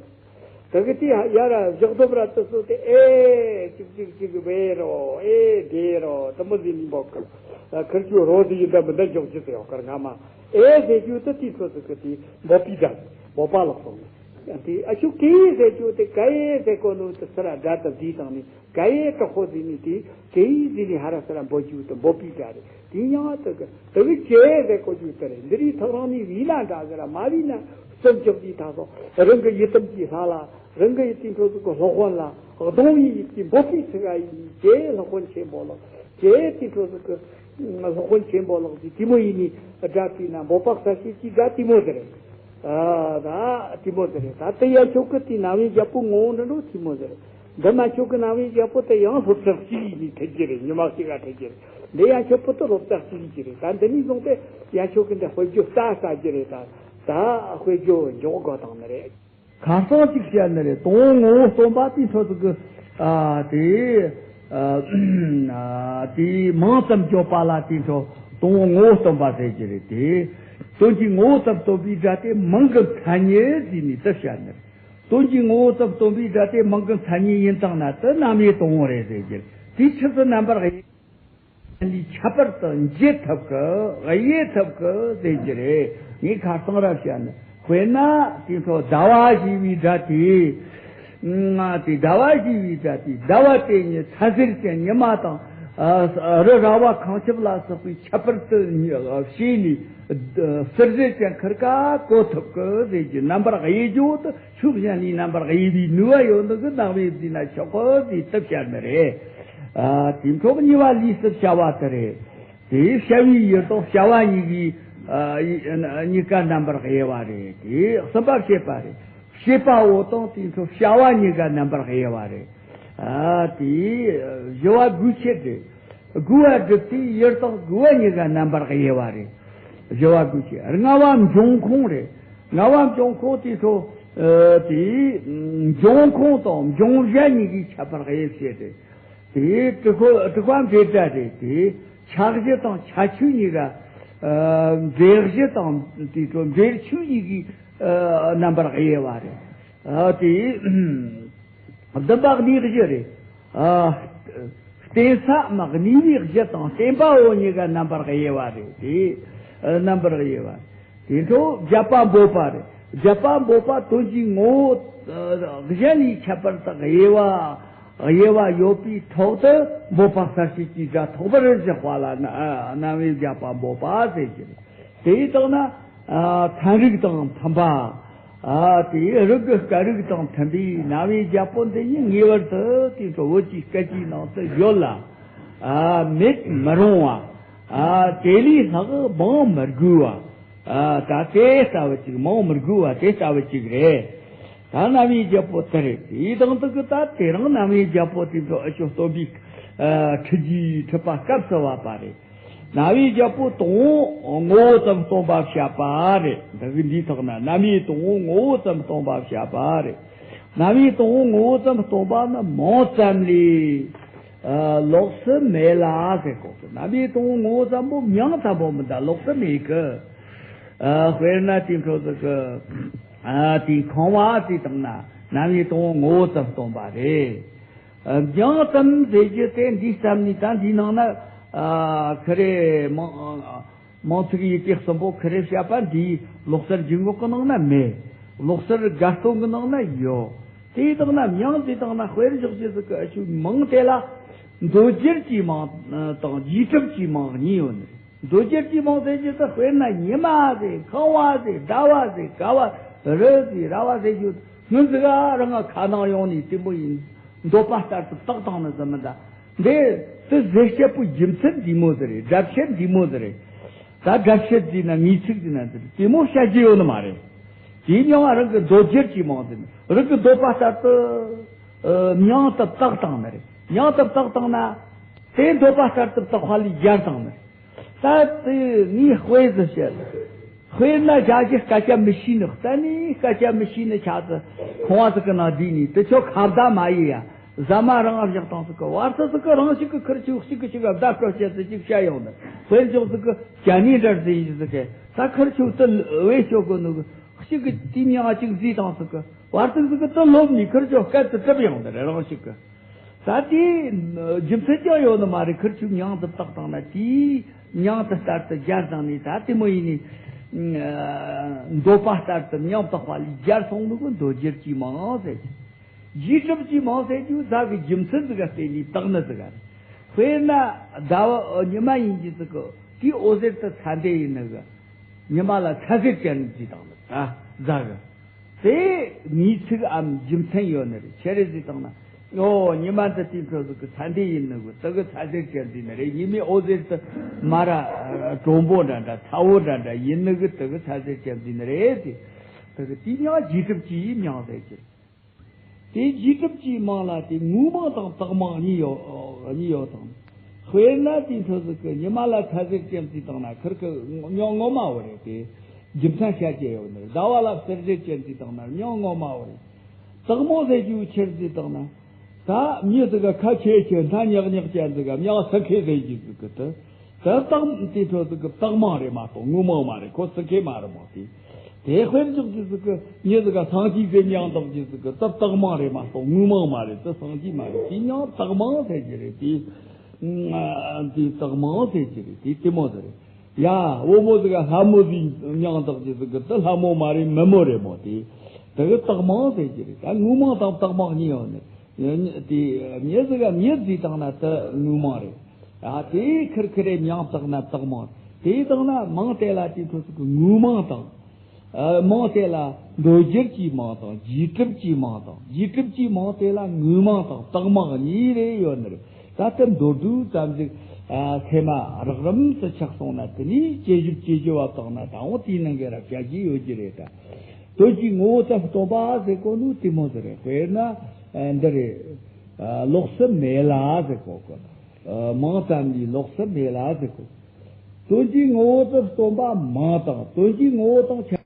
དེ་གི་དེ་ཡ་ར་བཞག་སྡོམ་ར་དུ་སུ་དེ་ཨེ་ཅིག་ཅིག་ཅིག་བེ་རོ་ཨེ་བེ་རོ་དེ་མོ་ཟིག་ནི་འབོད་གི། ཁིར་ཆུ་རོ་ཟིག་ཡིན་ད་མི་འདྲ་འཇོག་རྒྱུ་ཟིག་ཡོད་གར་ང་མ་ཨེ་ཟེར་རྒྱུ་དེ་དེ་སུ་ཟིག་གི་དེ་འབོད་པའི་སྒྲ་འབོད་པ་ལོག་སོང་ནི། དེ་ཨ་ཆུ་ཀེ་ཟེར་རྒྱུ་དེ་ཀ་ཨེ་ཟེར་གོ་ནོ་དེ་སུ་ར་སྒྲ་དེ་བསྡུས་བཏང་ནི། ག་ཡེ་དྲག་པོ་ཟིན་ནི་དེ་ག་ཡེ་ཟིན་ནི་ཧ་ར་ས་ར་འབོད་རྒྱུ་དེ་འབོད་པའི་སྒྲ་རེད། དེ་ཡང་དེ་གི་དེ་གི་ཅེ་ཟེར་གོ་རྒྱུ་དེ་རེད། འདི་རིགས་ཐག་རང་ནི་བི་ན་འདྲ་ཟེར་ར་མ་བི་ན་སྟོན་ཅོག་གི་ད་སོ་རང་གི་ཡི་དམ་གྱི་ལྷ་ལ་རང་གི་ཡི་དེ་འཕྲོ་ཟིག་གི་སློབ་དཔོན་ལ་གདོང་བའི་ཡིད་ཀྱི་འབོད་པའི་ཚིག་ག་ཡིན་ཅེ་སློབ་དཔོན་ཆེན་པོ་ལ་ཅེ་དེ་འཕྲོ་ཟིག་གི་སློབ་དཔོན་ཆེན་པོ་ལགས་ཀྱི་དེ་མོ་ཡིན་ནི་སྒྲ་དེ་ན་འབོད་པ་གསལ་བྱེད་ཀྱི་སྒྲ་དེ་མོ་ཟེར། ཨ་ད་དེ་མོ་ཟེར། ད་དེ་ཡ་ཆོག་གི་དེ་ན་བའི་རྒྱལ་པོ་ངོ་བོ་འདྲ་འགྲོ་དེ་མོ་ཟེར། འདི་མ་ཆོག་གི་ན་བའི་རྒྱལ་པོ་དེ་ཡང་སློབ་གྲྭ་གཅིག་ཡིན་ནི་ཐད་ཀྱི་རེད། ཉི་མ་གཅིག་ག་ཐད་ཀྱི་རེད། འདི་ཡ་ཆོག་པོ་དེ་སློབ་གྲྭ་གཅིག་ཡིན་གྱི་རེད། ད་འདི་ནས་བཟུང་སྟེ་ཡ་ཆོག་གི་འདི་དཔེ་བརྗོད་ལྟ་ས་གྱི་རེད། ད་ད་དཔེ་བརྗོད་འཇོག་དགོས་དང་ནི་རེད། ཁ་སང་གཅིག་བཤད་ནི་རེད། དོན་ངོ་བོ་སྟོན་པ་དེའི་འཕྲོ་ཟིག་གི་ཨ་དེ་ཨ་དེ་མང་ཙམ་བརྗོད་པ་ལ་དེའི་འཕྲོ་དོན་ངོ་བོ་སྟོན་པ་ཟེར་གྱི་རེད། དེ་དོན་གྱི་ངོ་བོ་ཙམ་སྟོན་པའི་སྒྲ་དེ་མིང་གི་མཚན་ཉིད་ཟེར་ནས་དེ་བཤད་ནི་རེད། དོན་གྱི་ངོ་བོ་ཙམ་སྟོན་པའི་སྒྲ་དེ་མིང་གི་མཚན་ཉིད་ཡིན་དང་ན་དེ་རྣམ་དབྱེ་དང་པོ་རེད་ཟེར་གྱི་རེད། དེའི་ཕྱིར་དུ་རྣམ་པར་དབྱེ། འདི་ཁྱད་པར་དུ་འབྱེད་ཐུབ་གི་དབྱེ་ཐུབ་གི་ཟེར་གྱི་རེད། ངས་ཁ་སང་ར་བཤད་ནི། དཔེར་ན་དེ་ཚོ་ཟླ་བ་ཞེས་པའི་སྒྲ་དེ། ང་དེ་ཟླ་བ་ཞེས་པའི་སྒྲ་དེ་ཟླ་བ་དེ་ཉིད་ཚ་ཟེར་ཅན་ཉི་མ་དང་། ཨ་རི་ར་བ་ཁང་ཆུབ་ལ་སོགས་པའི་ཁྱད་པར་དུ་བྱས་ནས་ཟེར་ཟེར་ཅན་ཁིར་ཀ་གོ་ཐུབ་གི་ཟེར་གྱི་རྣམ་པར་དབྱེ་རྒྱུ་དེ། ཕྱོགས་གཞན་ལས་རྣམ་པར་དབྱེ་བའི་ནུས་པ་ཡོད་ནི་གི་ནང་བའི་བསྡུས་ན་ཆོག་གི་ཟེར་སྟབས་བཤད་ནི་རེད། ཨ་དེ་འཕྲོ་གཉིས་པ་ལུས་སུ་བྱ་བ་དེ་རེད། དེ་བྱ་བའི་ཡུལ་དང་བྱ་བ་གཉིས་ཀྱི་ཨ་ཡི་གཉིས་ཀ་རྣམ་པར་དབྱེ་བ་རེད། དེ་གསུམ་པ་བྱེད་པ་རེད། བྱེད་པ་བོ་དང་དེ་འཕྲོ་བྱ་བ་གཉིས་ཀ་རྣམ་པར་དབྱེ་བ་རེད། ཨ་དེ་བྱ་བ་དགོས་ཆེད་རེད། དགུ་བ་སྒྲུབ་དུས་ཡུལ་དང་དགུ་བ་གཉིས་ཀ་རྣམ་པར་དབྱེ་བ་རེད། བཞི་བ་དགུ་བཅུ། ལྔ་བ་འབྱུང་ཁུངས་རེད། ལྔ་བ་འབྱུང་ཁུངས་དེ་ཚོ་ཨ་དེ་འབྱུང་ཁུངས་དང་འབྱུང་གཞི་གཉིས་ཀྱི་ཁྱད་པར་དབྱེ་བྱས་ཏེ། དེ་དྲུག་པ་དྲུག་པ་འབྲེལ་སྒྲ་རེད། དེ་ཆ་གཞི་དང་ཁྱད་ཆོས་གཉིས་ཀ་ཨ་འབྲེལ་གཞི་དང་དེ་ཚོ་འབྲེལ་ཆོས་གཉིས་ཀྱི་ཨ་རྣམ་པར་དབྱེ་བ་རེད། ཨ་དེ་བདུན་པ་གནས་གཞི་རེད། ཨ་བརྟེན་སའམ་གནས་པའི་གཞི་དང་བརྟེན་པའོ་གཉིས་ཀ་རྣམ་པར་དབྱེ་བ་རེད། དེ་ཨ་རྣམ་པར་དབྱེ་བ། དེ་འཕྲོ་བརྒྱད་པ་འབོད་པ་རེད། བརྒྱད་པ་འབོད་པ་དོན་གྱི་ངོ་བོ་ཨ་གཞན་ལས་ཁྱད་པར་དུ་དབྱེ་བ་དབྱེ་བ་ཡོད་པའི་ཐོག་ཏུ་འབོད་པ་གསལ་བྱེད་ཀྱི་སྒྲ་ཐོགས་པར་བཞག་པ་ལ་ཨ་རྣམ་དབྱེ་བརྒྱད་པ་འབོད་པ་ཟེར་གྱི་རེད། དེའི་དག་ན་ཨ་ཚན་རིག་དང་མཐུན་པ། ཨ་དེའི་རིགས་ཀྱི་སྐད་རིགས་དང་མཐུན་པའི་རྣམ་དབྱེ་བརྒྱད་པོ་འདི་ཉིད་ངེས་པར་དུ་དེ་ཚོ་བོད་ཀྱི་སྐད་ཀྱི་ནང་དུ་ཡོད་ལ། ཨ་མེད་མི་རུང་བ། ཨ་དེ་ལས་ལྷག་མང་མི་དགོས་པ། ཨ་ད་དེ་ལྟ་བུ་ཅིག་མང་མི་དགོས་པ་དེ་ལྟ་བུ་ཅིག་རེད། ད་རྣམ་དབྱེ་བརྒྱད་པོ་དེ་རེད། དེའི་དང་དུ་གི་ད་དེ་རང་རྣམ་དབྱེ་བརྒྱད་པོ་དེ་ཚོ་ཨ་ཅོ་སྟོན་པའི་ཨ་ཁྲིད་ཀྱི་ཁྲིད་པ་སྐབས་སུ་བབ་པ་རེད། རྣམ་དབྱེ་བརྒྱད་པོ་དང་པོ་ངོ་བོ་ཙམ་སྟོན་པ་བཤད་པ་རེད། འདི་གི་འདིའི་ཐོག་ན་རྣམ་དབྱེ་དང་པོ་ངོ་བོ་ཙམ་སྟོན་པ་བཤད་པ་རེད། རྣམ་དབྱེ་དང་པོ་ངོ་བོ་ཙམ་སྟོན་པ་ནི་མིང་ཙམ་ལས་ཨ་ལོགས་སུ་མེད་ལ་ཟེར་གོ་གི། རྣམ་དབྱེ་དང་པོ་ངོ་བོ་ཙམ་པོ་མིང་ཙམ་པོ་མིན་ད་ལོགས་སུ་མེད་གི། ཨ་དཔེར་ན་དེ་འཕྲོ་ཟིག་གི་ཨ་དེ་ཁང་བ་ཟེར་དང་ན་རྣམ་དབྱེ་དང་པོ་ངོ་བོ་ཙམ་སྟོན་པ་རེད། ཨ་མིང་ཙམ་ཟེར་རྒྱུ་དེ་འདི་ཙམ་ནི་ད་འདིའི་ནང་ན་ཨ་ཁི་རེ་མང་མང་ཚིག་ཡི་གེ་གསུམ་པོ་ཁི་རེ་བཤད་པ་འདིའི་ལོག་སར་འཇུག་ངོགས་ཀྱི་ནང་ན་མེད། ལོག་སར་དགར་སྟོན་གྱི་ནང་ན་ཡོད། དེ་དག་ན་མིང་དེ་དག་ན་དཔེར་འཇོག་རྒྱུ་ཟིག་གི་ཨ་ཆུ་མིང་དེ་ལ་མདོ་སྒྱུར་གྱི་མིང་དང་རྗེས་གྲུབ་ཀྱི་མིང་གཉིས་ཡོད་ནི། མདོ་སྒྱུར་གྱི་མིང་ཟེར་རྒྱུ་དེ་དཔེར་ན་ཉི་མ་ཟེར། ཁང་བ་ཟེར། ཟླ་བ་ཟེར། ག་བ། རི་ཟེར། ར་བ་ཟེར་རྒྱུ་སྔོན་ཟིག་ག་རང་ང་ཁ་ནང་ཡོང་ནས་དེ་མོ་ཡིན། འདོད་པ་ལྟར་དུ་བཏགས་བཏང་ནི་ཟིག་མིན་ད། འདི་དེ་ཟེར་བཤད་པོ་རྒྱུ་མཚན་འདི་མོ་ཟིག་རེད། སྒྲ་བཤད་འདི་མོ་ཟིག་རེད། ད་སྒྲ་བཤད་ཟེར་ན་ངེས་ཚིག་ཟེར་ན་ཟེར་དེ་མོ་བཤད་རྒྱུ་ཡོད་ནི་མ་རེད། དེའི་མིང་ང་རང་གི་མདོ་སྒྱུར་གྱི་མིང་ཟེར་ནི། རང་གི་འདོད་པ་ལྟར་དུ་ཨ་མིང་དུ་བཏགས་བཏང་ནི་རེད། མིང་དུ་བཏགས་བཏང་ན་དེ་འདོད་པ་ལྟར་དུ་བཏགས་པ་ལས་སྦྱར་བཏང་ནི་རེད། ད་དེ་ངས་དཔེ་ཟིག་བཤད། དཔེར་ན་བྱ་ཞིག་སྐད་ཆ་མི་ཤེས་ནི། གཏན་ནས་སྐད་ཆ་མི་ཤེས་ནི་ཆ་ཚང་ཁང་བ་ཟིག་གི་ནང་བསྡད་ནས་དེ་ཆོ་ཁ་བརྡ་མ་ཡིན་ཡ། ཟ་མ་རང་བཞག་བཏང་ཟིག་གི། བར་དུ་ཟིག་གི་རང་ཞིག་གི་ཁིར་ཆོ་ཞིག་གི་ཞིག་ག་བརྡ་སྤྲོད་བྱེད་ཟིག་ཅིག་བཤད་ཡོང་ནི། དཔེར་འཇོག་ཟིག་གི་ཅ་ནེ་འདྲ་ཟིག་ཡིན་ཟིག་གི། ད་ཁིར་ཆོ་དེ་བེད་སྤྱོད་གོ་ནི་གི་ཞིག་གི་དེའི་མིང་ཅིག་བརྫིས་བཏང་ཟིག་གི། བར་དུ་ཟིག་གི་དེ་ལོབས་ནས་ཁིར་ཆོ་སྐད་དེ་གྲུབ་ཡོང་ནི་རེད་རང་ཞིག་གི། ད་དེའི་རྒྱུ་མཚན་ཀྱང་ཡོད་ནི་མ་རེད། ཁིར་ཆོའི་མིང་དུ་བཏགས་བཏང་ན་དེའི་མིང་དུ་ལྟར་དུ་སྦྱར་བཏང་ནས། ད་དེ་མོ་ཡིན་ནི་འདོད་པ་ལྟར་དུ་མིང་བཏགས་པ་ལས་སྦྱར་སོང་ནི་གི་མདོ་སྒྱུར་གྱི་མིང་ཟེར། རྗེས་གྲུབ་ཀྱི་མིང་ཟེར་རྒྱུ་ཟིག་གི་རྒྱུ་མཚན་ཟིག་ག་བརྟེན་ནས་བཏགས་ནི་ཟིག་ག་རེད། དཔེར་ན་ཟླ་བ་ཉི་མ་ཡིན་རྒྱུ་ཟིག་གི་དེའི་འོད་ཟེར་དེ་ཚ་འདེད་ཡིན་ནི་གི། ཉི་མ་ལ་ཚ་ཟེར་ཅན་ཟེར་བཏང་ནི་ད་ཟིག་གི། དེ་ངེས་ཚིག་འམ་རྒྱུ་མཚན་ཡོད་ནི་རེད། ཆི་རེད་ཟེར་བཏང་ན། ཨོ་ཉི་མ་འདི་དེ་འཕྲོ་ཟིག་གི་ཚ་འདེད་ཡིན་ནི་གི། དེ་གི་ཚ་ཟེར་ཅན་ཟེར་ནི་རེད། ཉི་མའི་འོད་ཟེར་དེ་མ་ར་དྲོན་པོ་འདྲ་འདྲ་ཚ་བོ་འདྲ་འདྲ་ཡིན་ནི་གི། དེ་གི་ཚ་ཟེར་ཅན་ཟེར་ནི་རེད་དེ། དེ་གི་དེའི་མིང་རྗེས་གྲུབ་ཀྱི་མིང་ཟེར་གྱི། དེའི་རྗེས་གྲུབ་ཀྱི་མིང་ལ་དེ་ངུའི་མིང་དང་བཏགས་མིང་གཉིས་ཡོད་གཉིས་ཡོད་དང་། དཔེར་ན་དེ་འཕྲོ་ཟིག་གི་ཉི་མ་ལ་ཚ་ཟེར་ཅན་ཟེར་བཏང་ན་ཁིར་གི་མྱིང་ངོ་མ་བོ་རེད་དེ། རྒྱུ་མཚན་བཤད་རྒྱུ་ཡོད་ནི། ཟླ་བ་ལ་ཟེར་ཟེར་ཅན་ཟེར་བཏང་ན་མྱིང་ངོ་མ་བོ་རེད། བཏགས་མིང་ཟེར་རྒྱུ་ཆི་རེད་ཟེར་བཏང་ན། ད་མྱི་ཟིག་ག་ཁ་ཆེ་ཆེ་སྣ་ཉག་ཉག་ཅན་ཟིག་ག་མྱིང་སུ་ཁེ་ཟེར་རྒྱུ་ཟིག་གི་དེ། དེ་བཏགས་དེ་འཕྲོ་ཟིག་གི་བཏགས་མིང་རེད་མ་གཏོགས་ངུའི་མིང་མ་རེད། ཁོ་སུ་ཁེ་མ་རེད་མོ་དེ། དེ་དཔེར་འཇོག་རྒྱུ་ཟིག་གི་མྱི་ཟིག་ག་སངས་རྒྱས་ཟེར་མྱིང་བཏགས་རྒྱུ་ཟིག་གི་དེ་བཏགས་མིང་རེད་མ་གཏོགས་ངུའི་མིང་མ་རེད། དེ་སངས་རྒྱས་མ་རེད། དེ་མྱིང་བཏགས་མིང་ཟེར་རྒྱུ་རེད་དེ། དེ་བཏགས་མིང་ཟེར་རྒྱུ་རེད་དེ། དེ་མོ་ཟིག་རེད། ཡ་བུ་མོ་ཟིག་ག་ལྷ་མོ་ཟེར་མྱིང་བཏགས་རྒྱུ་ཟིག་གི་དེ་ལྷ་མོ་མ་རེད། མི་མོ་རེད་མོ་དེ། དེ་གི་བཏགས་མིང་ཟེར་རྒྱུ་རེད། ད་ངུའི་མིང་དང་བཏགས་མིང་གཉིས་ཡོད་ནི། དེ་མྱི་ཟིག་ག་མྱི་ཟེར་བཏང་ན་དེ་ངུའི་མིང་རེད། ཨ་དེ་ཁིར་ཁི་རེ་མྱིང་བཏགས་ན་བཏགས་མིང་། དེ་བཏགས་ན་མིང་དེ་ལ་དེ་འཕྲོ་ཟིག་གི་ངུའི་མིང་དང་། ཨ་མིང་དེ་ལ་མདོ་སྒྱུར་གྱི་མིང་དང་རྗེས་གྲུབ་ཀྱི་མིང་དང་། རྗེས་གྲུབ་ཀྱི་མིང་དེ་ལ་ངུའི་མིང་དང་བཏགས་མིང་གཉིས་རེ་ཡོད་ནི་རེད། ད་དེ་མདོར་བསྡུས་ཙམ་ཟིག་ཨ་སེམས་མ་རགས་རིམ་དུ་ཆགས་སོང་ན། དེ་ནས་དཔྱད་ཞིབ་དཔྱད་ཞིབ་བ་བཏང་ན་ད་འོ་དེའི་ནང་གི་ར་བྱ་རྒྱུ་ཡོད་ཀྱི་རེད་ད། དོན་གྱི་ངོ་བོ་ཙམ་སྟོན་པ་ཟེར་གོ་ནོ་དེ་མོ་ཟིག་རེད། དཔེར་ན་ཨ་འདི་རེད། ཨ་ལོགས་སུ་མེད་ལ་ཟེར་གོ་གི། མིང་ཙམ་ལས་ལོགས་སུ་མེད་ལ་ཟེར་གོ། དོན་གྱི་ངོ་བོ་དེ་སྟོན་པ་མིང་དང་། དོན་གྱི་ངོ་བོ་དང་ཁྱད་